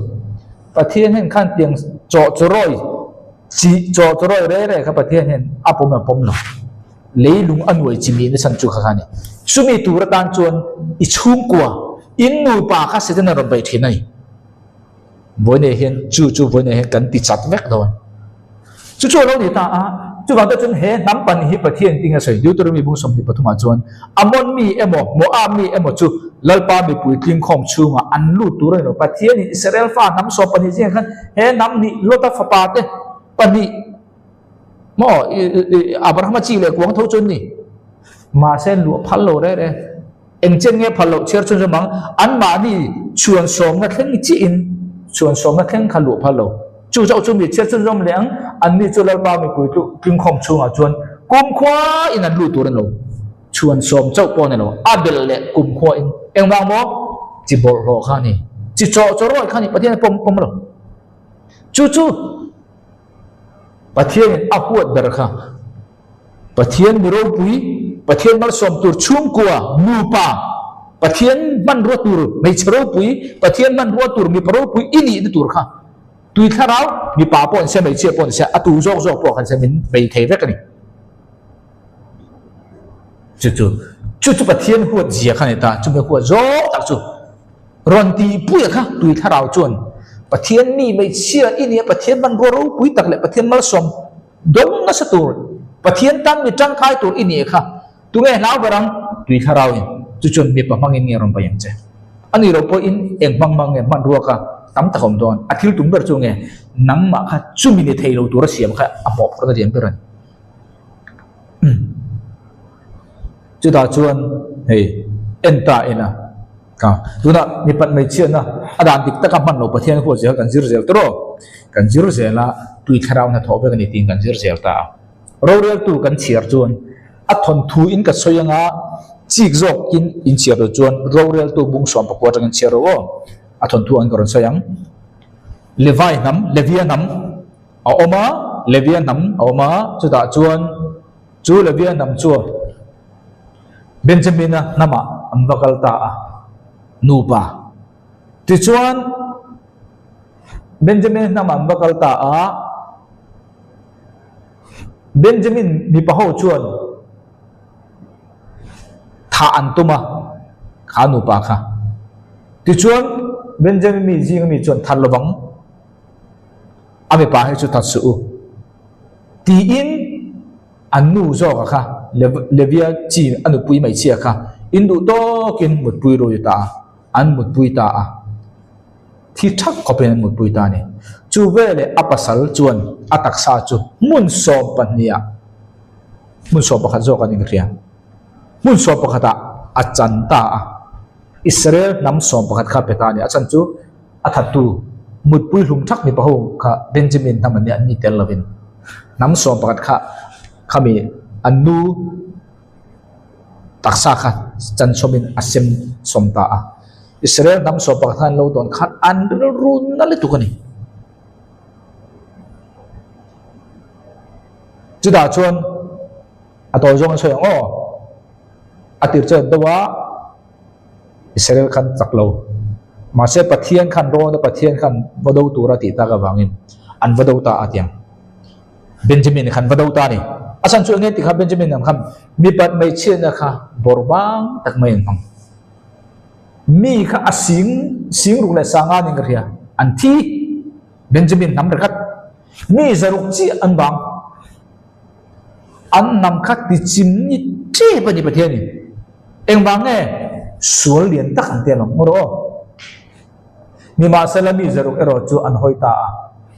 Pathian hian khan tiang chaw chu rawi chi chaw chu rawi rei rei kha Pathian hian a pawm a pawm lo. Leilung a nuai chi mi nachhan chu kha kha a ni. Chumi tur atan chuan i chhungkua, in nupa kha Satan a rawn beih thin a ni. Vawiinah hian chu chu vawiinah hian kan ti chat vek dawn. Chu chu a lo ni ta a, chuvang te chuan he hnam pahnih hi Pathian tin a sawi. Deuteronomy bung 23 ah chuan Ammon mi emaw Moab mi emaw chu Lalpa mipui tlingkhawm chhungah an lut tur a ni lo. Pathianin Israel fa hnam 12 zingah khan he hnam hnih Lota fapa te pahnih maw Abrahama chi leh kuang tho chu an ni. Mahse luah phal lo reh reh. Eng chen nge phal loh chhiar chhun zawm ang? Anmahni chhuan sawmna thleng chiahin chhuan sawmna thleng kha luh phal lo. Chu chauh chu mi chhiar chhun zawm leh ang, anni chu Lalpa mipui tluh tlingkhawm chhungah chuan kumkhuain an lut tur a ni lo. Chhuan sawm chauh pawh a ni lo, a belh leh kumkhuain. Engvang maw? Chi bawlhhlawh kha a ni. Chi chawh chawrawi kha a ni. Pathian a pawm pawm lo. Chu chu Pathianin a huat ber kha. Pathian mi ropui, Pathian malsawm tur chhungkua, nupa, Pathian hmanrua tur hmeichhe ropui, Pathian hmanrua tur mipa ropui i nihna tur kha tui thlarau mipa pawh an sia, hmeichhia pawh an sia, a tu zawk zawk pawh khan sia min bei thei vek a ni. Chu chu chu chu Pathian huat zia kha ni ta, chumi huat zawk tak chu rawn tihpuia kha tui thlarau chuan Pathian mi hmeichhia i nia, Pathian hmanrua ropui tak leh Pathian malsawm Dawng nasa tur, Pathian tan mi tangkai tur i nih kha. Tunge hlau ber ang? Tui thlarau in. Chu chuan mipa hmangin nge rawn pai ang che? A nih loh pawhin eng hmang hmang nge hmanrua kha tam tak a awm dawn. A thil tum ber chu nge nangmah kha chumi ni thei lo tura siam kha a mawhphurhna lian ber a ni. Chutah chuan hei en ta ila ka tunah mipat hmeichhiatna a dan dik taka hman loh Pathian huat zel kan zir zel tawh kan zir zel a tui thlarau hnathawh vek a ni tiin kan zir zel ta a. Roreltu kan chhiar chuan a thawnthu in ka sawi anga chik zawkin in chhiar loh chuan roreltu bung suam pakua atangin chhiar rawh aw a thawnthu ang ka rawn sawi ang. Levi hnam Levia hnam a awm a Levia hnam a awm a chutah chuan Chu Levia hnam chu Benjamina hnamah an va kal ta a, nupa. Tichuan, Benjamin hnamah an va kal ta a, Benjamin mipa ho chuan thah an tum a, kha nupa kha. Tichuan, Benjamin mi zinga mi chuan that lovang, a mipa hi chu that suh u. Tiin an nu zawka kha Levia chi a nupui hmeichhia kha in duh tawkin mutpui rui ta a, an mutpui ta a, thi thak khawpin an mutpui ta a ni. Chu veleh a pasal chuan a taksa chu hmun sawm pahniha, hmun sawm pakhat zawk a ni ka hria, hmun sawm pakhatah a chan ta a, Israel hnam sawm pakhat kha pe ta a ni, a chan chu. A thattu mutpui hlum thak mipa ho kha Benjamin hnam an nia, an ni tel lovin hnam 11 kha khami an nu taksa kha chanchawmin a sem sawm ta a. Israel hnam 11 kha an lo dawn khan an rilru na lutuk a ni. Chutah chuan a tawi zawng an sawi ang aw, a tir chuan deuh a. Israel khan chak lo. Mahse Pathian khan rawn a Pathian khan va do tura tih tak avangin an va do ta a tiang. Benjamin khan va do ta a ni. A chhan chu enge ti kha Benjamin ang khan mipat hmeichhiatna kha bawrh vang tak mai an hmang. Mi kha a sing sing ruk leh sanga ning ka hria. An thi Benjamin hnam rekhat. Mi zaruk chiah an bang. An hnam kha tichim ni tep a ni Pathian in. Engvang nge sual lian tak an ti alawm ngawr aw. Nimahsela mi zaruk erawh chu an hawi ta a,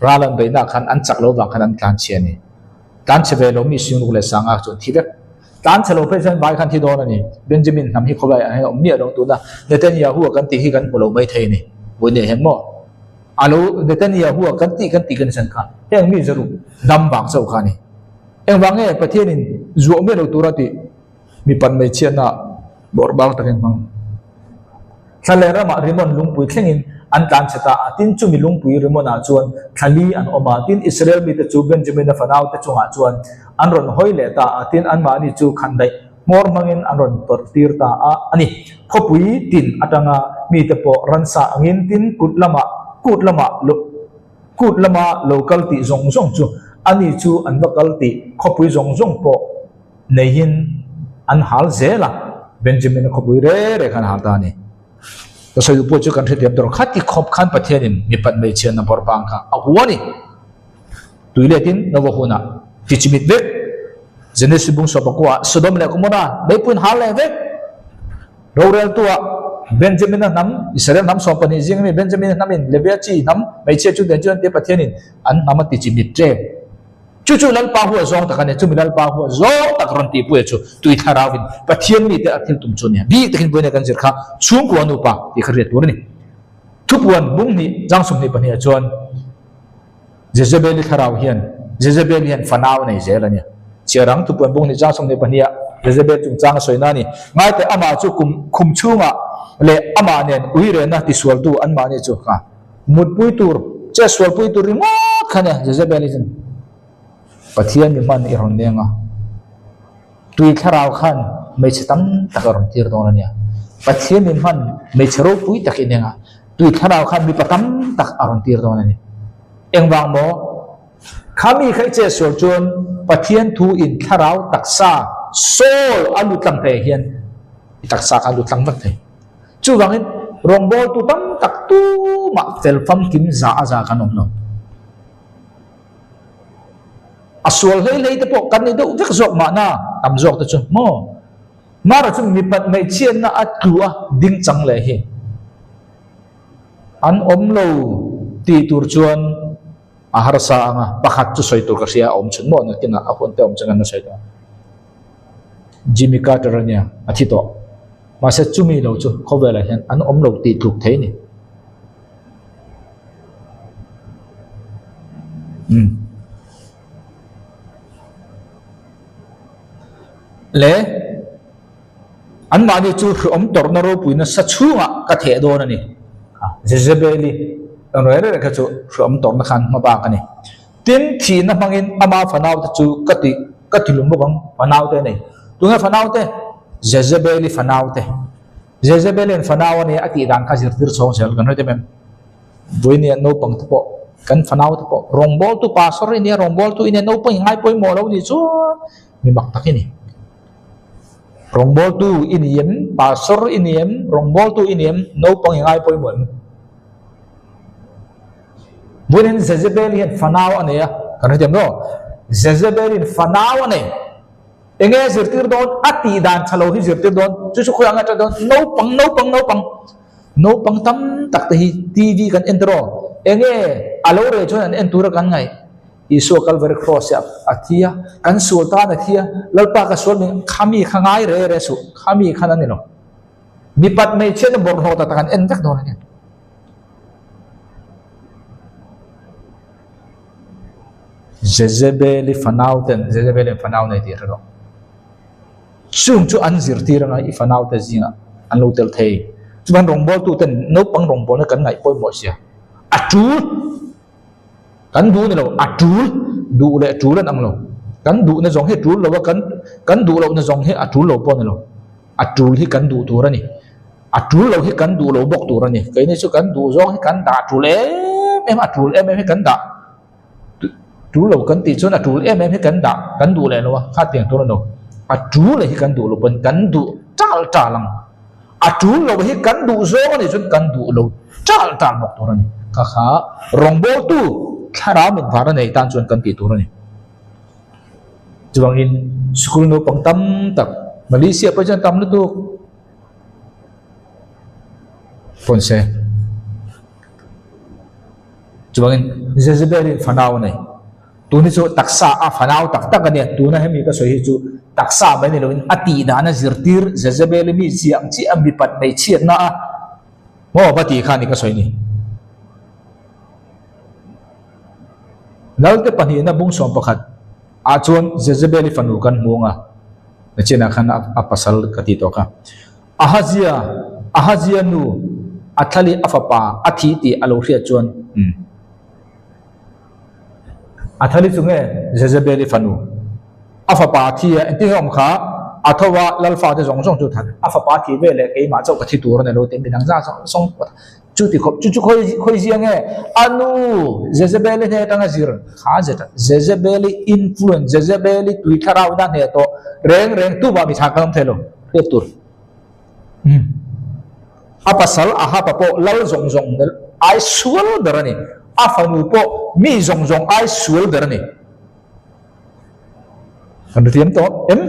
ral an beihna khan an chak lo vang khan an tlanchhe a ni. Tlanchhe ve lo mi Singruk leh Sanga chu an thi vek. Tlanchhe lo phei chuan vai khan thi dawn a ni. Benjamin hnam hi khawlai ah hian a awm miah lo tuna Netanyahu a kan tih hi kan hmu lo mai thei a ni. Vawiin ah hian maw? A lo Netanyahu-a kan tih kan tih kan san kha heng mi zaruk dam vang chauh kha a ni. Engvang nge Pathianin zuah miah lo tura tih mipat hmeichhiatna bawrh bang takin hmang. Thla leh ramah Rimon lungpui thlengin an tlan chhe ta a, tin chumi lungpui Rimonah chuan thla li an awm a, tin Israel mite chu Benjamina fanaute chungah chuan an rawn hawi leh ta a, tin anmahni chu khandaih hmawr hmangin an rawn tawrh tir ta a a ni. Khawpui tin atanga mite pawh ransa angin tin kut lamah kut lamah kut lama lo kal tih zawng zawng chu ani chu an va kal tih khawpui zawng zawng pawh neihin an hal zel a, Benjamin-a khawpui re re khan a hal ta a ni. Ka sawi duh pawh chu kan hrethiam tur khati khawp khan Pathianin mipat hmeichhiatna bawrh bang kha a hua a ni. Tui letin Nova hunah ti chimit vek, Genesis bung sawpa kuah Sodom leh Gomorrah meipuiin hal leh vek. Roreltua Benjamin-a hnam, Israel hnam 12 zing ami Benjamin-a hnamin Levia chi hnam hmeichhia chu nen chuan tia Pathianin an hnam a ti chimit ṭep. Chu chu Lalpa hua zawng tak a ni. Chumi Lalpa hua zawng tak rawn tihpuia chu tui thlarauvin Pathian mite a thil tum chu a nia. Bik takin vawiin kan zir kha chhungkua nupa tih kha hriat tur a ni. Thupuan bung hnih chang 22 ah chuan Jezebeli thlarau hian Jezebel hian fanau a nei zel a nia. Chhiar ang thupuan bung hnih chang 22 ah Jezebel chungchang a sawina a ni. Ngaite amah chu kum khum chhungah leh amah nen uirehna tisualtu anmahni chu kha Mutpui tur, che sualpui tur ringawt kha nia Jezebel hi chuan Pathian mi hman i rawn leng a, tui thlarau khan hmeichhe tam tak a rawn tir dawn a nia. Pathian mi hman hmeichhe ropui tak i neng a, tui thlarau khan mipa tam tak a rawn tir dawn a ni. Engvang maw? Kha mi kha i che sual chuan Pathian thu in thlarau taksa, soul, a lut tlang thei hian i taksa kha a lut tlang vek thei. Chuvangin, rawngbawltu tam tak tumah fel famkim za a za kan awm lo. A sual hlei hlei te pawh kan ni deuh vek zawk mahna tam zawk te chu maw? Mara chu mipat hmeichhiatna a tlu a ding chang leh hi an awm lo tih tur chuan a harsa ang a, pakhat chu sawi tur ka hria a awm chhun maw nakinah a hun te awm chuan kan la sawi tawh ang. Jimmy Carter a nia, a thi tawh. Mahse chumi lo chu khawvelah hian an awm lo tih tluk thei a ni. Umm. Le anmahni chu hriawm tawrhna ropui nasa chhungah ka theh dawn a ni. Jezebeli ang reng reng kha chu hriawm tawrhna khan hma bak a ni. Tin, thihna hmangin ama fanaute chu ka ti ka ti lum bawk ang, fanaute a nei. Tunge fanaute? Jezebeli fanaute. Jezebeli'n fanau a nia a tih dan kha zirtir chhawng zel kan hre em em. Vawinia naupang te pawh kan fanaute pawh rawngbawltu pastor i nia, rawngbawltu i nia, naupang i ngai pawimawh lo nih chuan mi mak tak i ni. Rawngbawltu i ni em? Pastor i ni em? Rawngbawltu i ni em? Naupang i ngai pawimawh em? Vawiin Jezebel hian fanau a nei a, kan hrethiam lo. Jezebelin fanau a nei. Enge a zirtir dawn? A tih dan tha lo hi zirtir dawn. Chu chu khawiah nge a ṭan dawn? Naupang, naupang, naupang. Naupang tam tak te hi TV kan en tawh. Enge a lo reh chuan an en tura kan ngaih. Isua Calvary Cross hi a thi a, kan sual tan a thi a, Lalpa ka sual min khami kha ngai re re suh, khami khan a ni lo. Mipat hmeichhiatna bawlhhlawh tak tak an en vek dawn a nia. Jezebeli fanau ten Jezebeli fanau nei tih hre rawh. Chung chu an zirtir anga i fanau te zingah an lo tel thei. Chuan rawngbawltu ten naupang rawngbawlna kan ngaih pawimawh sia. A tul kan duh ni lo a tul duh leh tul an ang lo. Kan duhna zawng hi a tul lo a kan kan duh lohna zawng hi a tul lo pawh a ni lo. A tul hi kan duh tur a ni. A tul lo hi kan duh lo bawk tur a ni. Keini chu kan duh zawng hi kan dah tul em em a, tul em em hi kan dah. Tul lo kan tih chuan a tul em em hi kan dah, kan duh leh lo a, kha tiang tur a ni lo. A tul hi kan duh lo pawn kan duh tal tal ang. A tul lo hi kan duh zawng a nih chuan kan duh lo tal tal bawk tur a ni. Kha kha rawngbawltu thlarau mit var a nei tan chuan kan tih tur a ni. Chuvangin school naupang tam tak Malaysia pawh chuan tam lutuk. Pawn se. Chuvangin Jezebel-in fanau a nei. Tun hi chu taksa a fanau tak tak a nia. Tuna hemi ka sawi hi chu taksa mai ni loin a tih dan a zirtir Jezebel-i mi ziah ang chiah a mipat hmeichhiatna a maw va tih kha a ni ka sawi ni. Lalte pahnihna bung 11 ah chuan Jezebeli fanu kan hmu ang a, nachinah khan a pasal ka tih tawh kha. Ahazia, Ahazia nu Athali a fapa a thi tih a lo hriat chuan, umm. Athali chu nge Jezebeli fanu a fapa a thi a, engtin nge awm kha? A tho a, lal fate zawng zawng chu a that. A fapa a thih veleh keimah chauh ka thi tur a ni lo tih midang zah zawng zawng Chu ti khawp, chu chu khawi khawi zia nge? A nu Jezebeli hne atanga zir kha zet a, Jezebeli influence, Jezebeli tui thlarau ina hneh tawh reng reng tu mah mi thah kan awm thei lo, hriat tur. Umm. A pasal Ahab-a pawh lal zawng zawng ai sual ber a ni, a fanu pawh mi zawng zawng ai sual ber a ni. Kan hrethiam tawh em?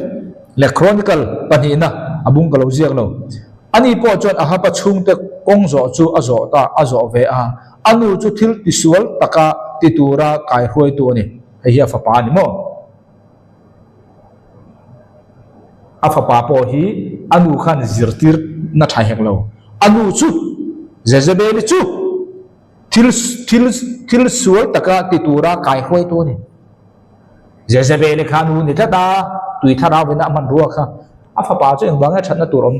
Le Chronicle pahnihna a bung ka lo ziak lo. Ani pawh chuan Ahab-a chhungte kawng zawh chu a zawh ta, a zawh ve a. A nu chu thil tisual taka ti tura kaihruaitu a ni. Hei hi a fapa a ni maw? A fapa pawh hi a nu khan zirtir na tha hek lo. A nu chu Jezebeli chu Thil thil thil sual taka ti tura kaihruaitu a ni. Jezebeli kha nu ni tlat a, tui thlarau in a hmanrua kha a fapa chu engvang nge thatna tur awm?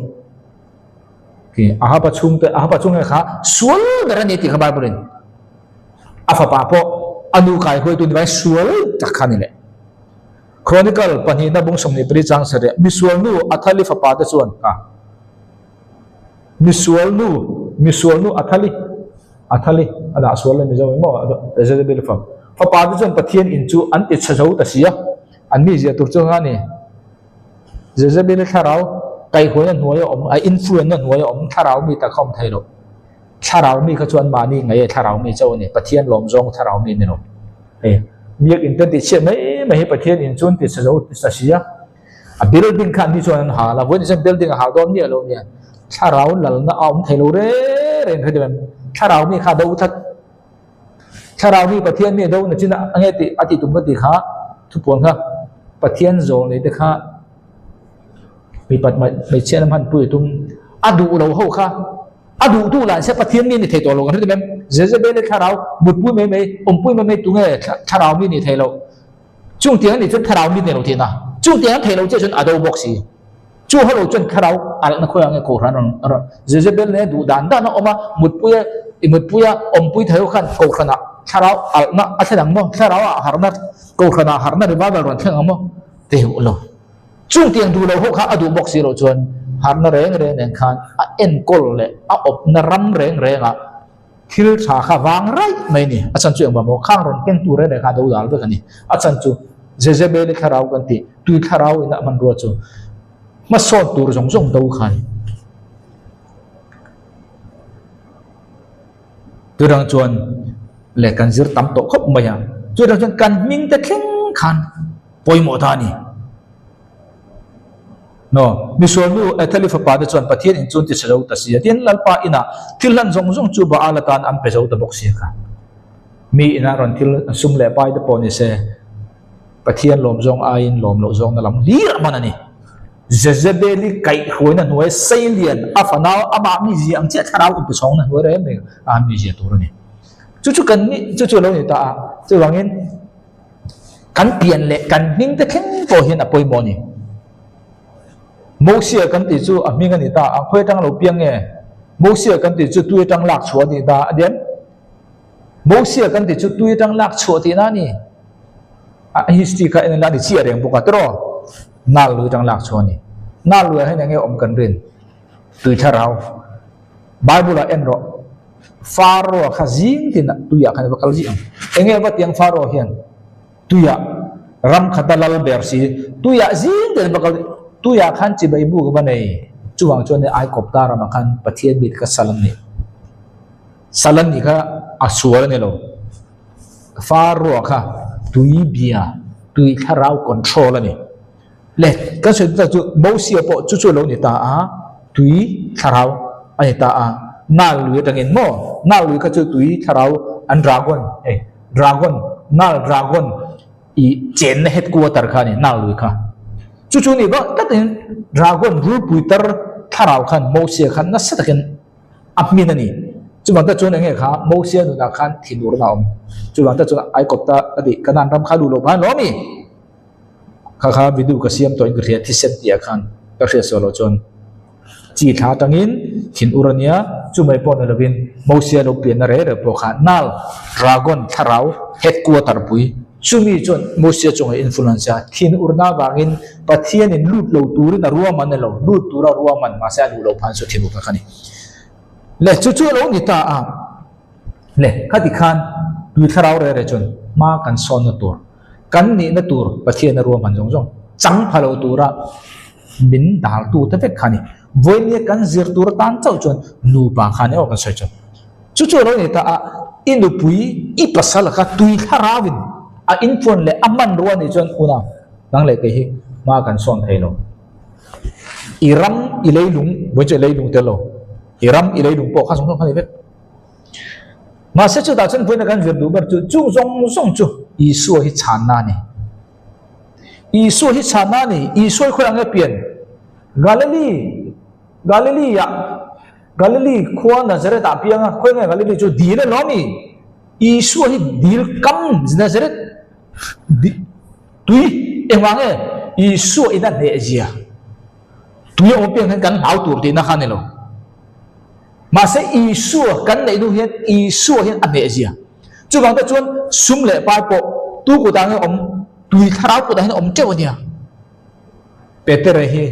Khi Ahaba chhungte Ahaba chunge kha sual ber a ni tih kha Bible in a fapa pawh a nu kaihruaitu ni vai sual tak kha a ni leh. Chronicle pahnihna bung 24 chang sarih misual nu Athali fapa te chuan kha Misual nu, misual nu Athali, Athali, a dah sual le Mizo in maw, Jezebel fa. Fapa te chuan Pathian in chu an ti chhe zo ta si a, an mi ziah tur chu a ni. Jezebel-i thlarau kaihhuaina hnuaia awm, a influence-na hnuaia awm thlarau mi tak kha awm thei lo. Thlarau mi kha chu anmahni ngaih e thlarau mi chauh a ni, Pathian lawm zawng thlarau mi a ni lo. Hei, biak in te an ti chhiat mai mai hi Pathian in chu an ti chhe zo ta si a. A building kha anni chuan an hal a, vawiin chuan building a hal dawn miah lo nia. Thlarau lalna a awm thei lo reng reng hre deuh em? Thlarau mi kha a do tlat. Thlarau mi Pathian mi a do na chin a nge tih a tih tum ka tih kha thupuan kha Pathian zawl nei te kha mipat hmeichhia an hmanpui a tum a duh lo ho kha a duh duh lah se Pathian mi a ni thei tawh lo kan hre deuh em? Jezebel-i thlarau mutpui mai mai awmpui mai mai tunge thlarau mi ni thei lo. Chung tiang anih chuan thlarau mi nei lo tihna. Chung tiang an theih lo chiah chuan a do bawk si. Chu ho lo chuan thlarau alhna khawiah nge kohhran rawn rawn Jezebel nen duh dan dan a awm a, mutpui a i mutpui a awmpui thei ho khan kohhranah thlarau alhna a thlen ang maw? Thlarau ah harhna kohhranah harhna revival rawn thleng ang maw? Deuh lo. Chung tiang duh lo ho kha a duh bawk si loh chuan harhna reng reng nen khan a enkawl leh a awpna ram reng rengah Thil tha kha vang raih mai a ni. A chan chu engvah maw? Khang rawn kengtu reng reng kha a do dal vek a ni. A chan chu Jezebeli thlarau kan tih, tui thlarau ina hmanrua chu hmasawn tur zawng zawng do kha a ni. Chutang chuan leh kan zir tam tawh khawp mai a. Chutang chuan kan hming te thleng khan pawimawh ta a ni. No, misual nu Etheli fapa te chuan Pathian in chu an ti chhe zo ta si a, tin Lalpa inah thil hlan zawng zawng chu Baal atan an pe zo ta bawk si a kha. Mi inah rawn thil sum leh pai te pawh ni se, Pathian lawm zawng aiin lawm loh zawngna lam hlir a hman a ni. Jezebeli kaihhruaina hnuai Seilian a fanau amah mizia ang chiah thlarau inpechhawngna hnuai reng reng a mizia tur a ni. Chu chu kan ni, chu chu a lo ni ta a, chuvangin Kan pian leh kan hming te thleng pawh hian a pawimawh a ni. Mosia kan tih chu a hming a ni ta a, khawi atang lo piang nge? Mosia kan tih chu tui atang lak chhuah a ni ta a diam. Mosia kan tih chu tui atang lak chhuah tihna a ni. A history kha en ila a ni chiah reng bawk a tiraw? Nal lui atang lak chhuah a ni. Nal luiah hian enge awm kan rin? Tui thlarau. Bible ah en rawh. Pharaoh kha zing tin tuiah khan i va kal zih ang. Enge va tiang Pharaoh hian tuiah ram khata lal ber si tuiah zing tin va kal tuiah khan chibai buk va nei. Chuvang chuan hei Aikawpta ramah khan Pathian mi te kha sal an ni. Sal an nih kha a sual a ni lo. Pharaoh kha tui bia, tui thlarau control a ni. Le, kan sawi tak chu Mosia pawh chu chu a lo ni ta a, tui thlarau a ni ta a, Nal lui atangin maw? Nal lui kha chu tui thlarau an dragon, hei dragon, Nal dragon i chenna headquarter kha a ni, Nal lui kha. Chu chu ni vang tlatin dragon rulpui tar thlarau khan Mosia khan nasa takin a hmin a ni. Chuvang tak chuan enge kha Mosia nunah khan thinurna a awm. Chuvang tak chuan Aikawpta a tih Kanaan ram kha luh loh khan lawm i kha kha video ka siam tawhin ka hria thisen tih ah khan ka hriat suah loh chuan chi thla atangin thinur a nia chumai pawh ni lovin Mosia lo pianna reh reh pawh kha Nal Dragon thlarau headquarter pui chumi chuan Mosia chungah influence a thinurna avangin Pathianin lut lo turin a ruahman a ni lo lut tura ruahman mahse a luh loh phan chu thinurna kha a ni. Le chu chu a lo ni ta a, le khati khan tui thlarau reh reh chuan hma kan sawnna tur, kan nihna tur Pathian a ruahman zawng zawng chang pha lo tura min daltu te vek kha a ni. Vawinia kan zir tur atan chauh chuan nupa khan erawh kan sawi chuan chu chu a lo ni ta a, i nupui i pasal kha tui thlarauin a infuan leh a hmanrua nih chuan una nang leh kei hi hma kan sawn thei lo. I ram i leilung vawi chu i leilung tel lo i ram i leilung pawh kha zawng zawng kha ni vek mahse chutah chuan vawiina kan zir duh ber chu chung zawng zawng chu Isua hi chhanna a ni Isua hi chhanna a ni Isua hi khawi ang nge pian Galilee Galilee ah Galilee khua Nazareth ah piang a khawi nge Galilee chu dil a ni lawm i Isua hi dil kam Nazareth Tui engvang nge Isua in a hneh zia? Tui a awm piang hian kan hlau tur tihna kha a ni lo. Mahse Isua kan neih hnu hian Isua hian a hneh zia. Chuvang te chuan sum leh pai pawh tu kutah nge awm, tui thlarau kutah hian a awm teuh a nia. Petere hi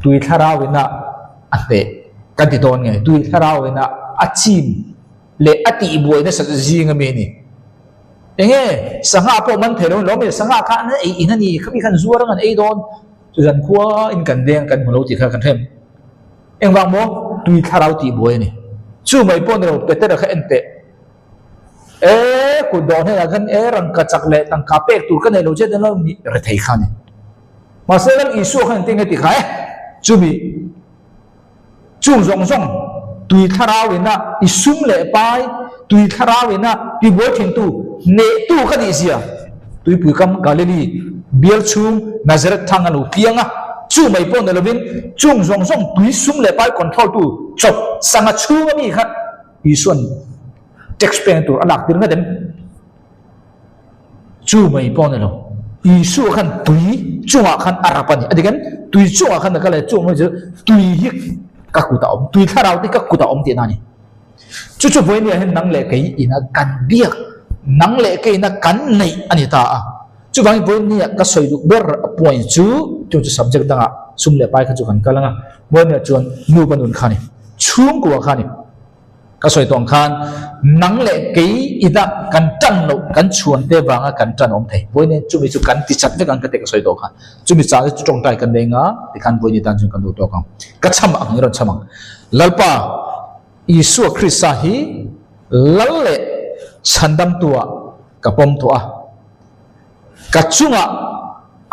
tui thlarau ina a hneh kan ti dawn nge, tui thlarau ina a chim leh a tihbuai nasat zing a mi a ni. Enge sangha pawh man thei lo lawm e, sangha kha an ei in a ni, khami khan zuar ang an ei dawn, chuzan khua in kan deng kan hmu lo tih kha kan hrem. Engvang maw? Tui thlarau tih buai a ni. Chu mai pawh ni lo, Petera kha en teh. E kut dawh hnenah khan e rangka chak leh tangka pek tur ka nei lo che den lo mi rethei kha a ni. Mahse Lal Isua khan engtin nge ti kha e? Chumi Chung zawng zawng tui thlarau ina i sum leh pai, tui thlarau ina tibuai thintu, hnehtu ka nih zia tuipui kam Galili bial chhung Nazareth thang a lo tliang a, chu mai pawh ni lovin chung zawng zawng tui sum leh pai control tu chawp sanga chhung ami kha Isua'n tax peng tur a lak tir ngat em? Chu mai pawh a ni lo. Isua khan tui chungah khan a rap a ni. A dik em? Tui chungah khan a kal a, chu mai chu tui hi ka kutah a awm, tui thlarau te hi ka kutah a awm tihna a ni. Chu chu vawinia hian nang leh kei ina kan biak, nang leh kei ina kan neih a ni ta a. Chuvangin vawinia ka sawi duh ber a point chu, chu chu subject dangah sum leh pai kha chu kan kal ang a, vawinia chuan nupa nun kha a ni, chhungkua kha a ni. Ka sawi tawh ang khan nang leh kei i dah kan tan loh kan chhuan te vanga kan tan awm thei. Vawiin hian chumi chu kan ti chat vek ang ka ti ka sawi tawh kha. Chumi chah chu tawngtai kan nei nga tikhan vawiin i tan chuan kan duh tawk ang. Ka cham ang i rawn cham ang. Lalpa Isua Krista hi Lal leh Chhandamtu ah ka pawm tawh a. Ka chungah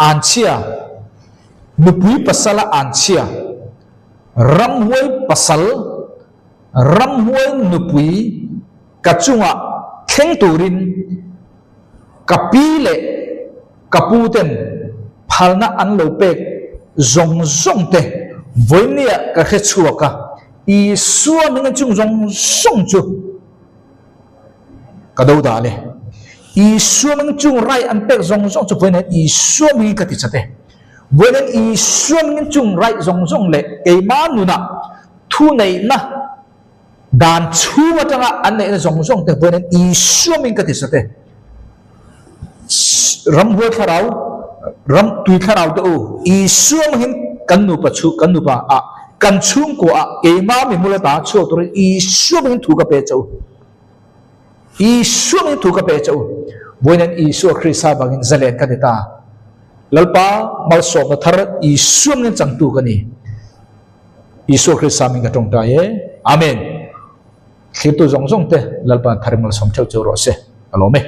anchhia, nupui pasala anchhia, ramhuai pasal, Ramhuai nupui ka chungah thleng turin ka pi leh ka pu ten phalna an lo pek zawng zawng te vawinia ka hre chhuak a, Isua hming chung zawng zawng chu ka do dah le. Isua hming chung rai an pek zawng zawng chu vawiin hian Isua hmingin ka ti chat e. Vawiin hian Isua hmingin chung rai zawng zawng leh keimah nunah Thuneihna dan chhung atanga an neihna zawng zawng te vawiin Isua min ka ti sa te. Ramhuai thlarau, ram tui thlarau te u, Isua mangin kan nupa chhu, kan nupa ah, kan chhungkua ah keimah mi hmul ata chhuak turin Isua mangin thu ka pe che u. Isua mangin thu ka pe che u. Vawiin Isua Krista vangin zalen ka ni ta. Lalpa malsawmna thar Isua mangin changtu ka ni. Isua Krista min ka tawngtai e. Amen. Thlirtu zawng zawng te Lalpa thar malsawm theuh cheu rawh se. Ka lawm e.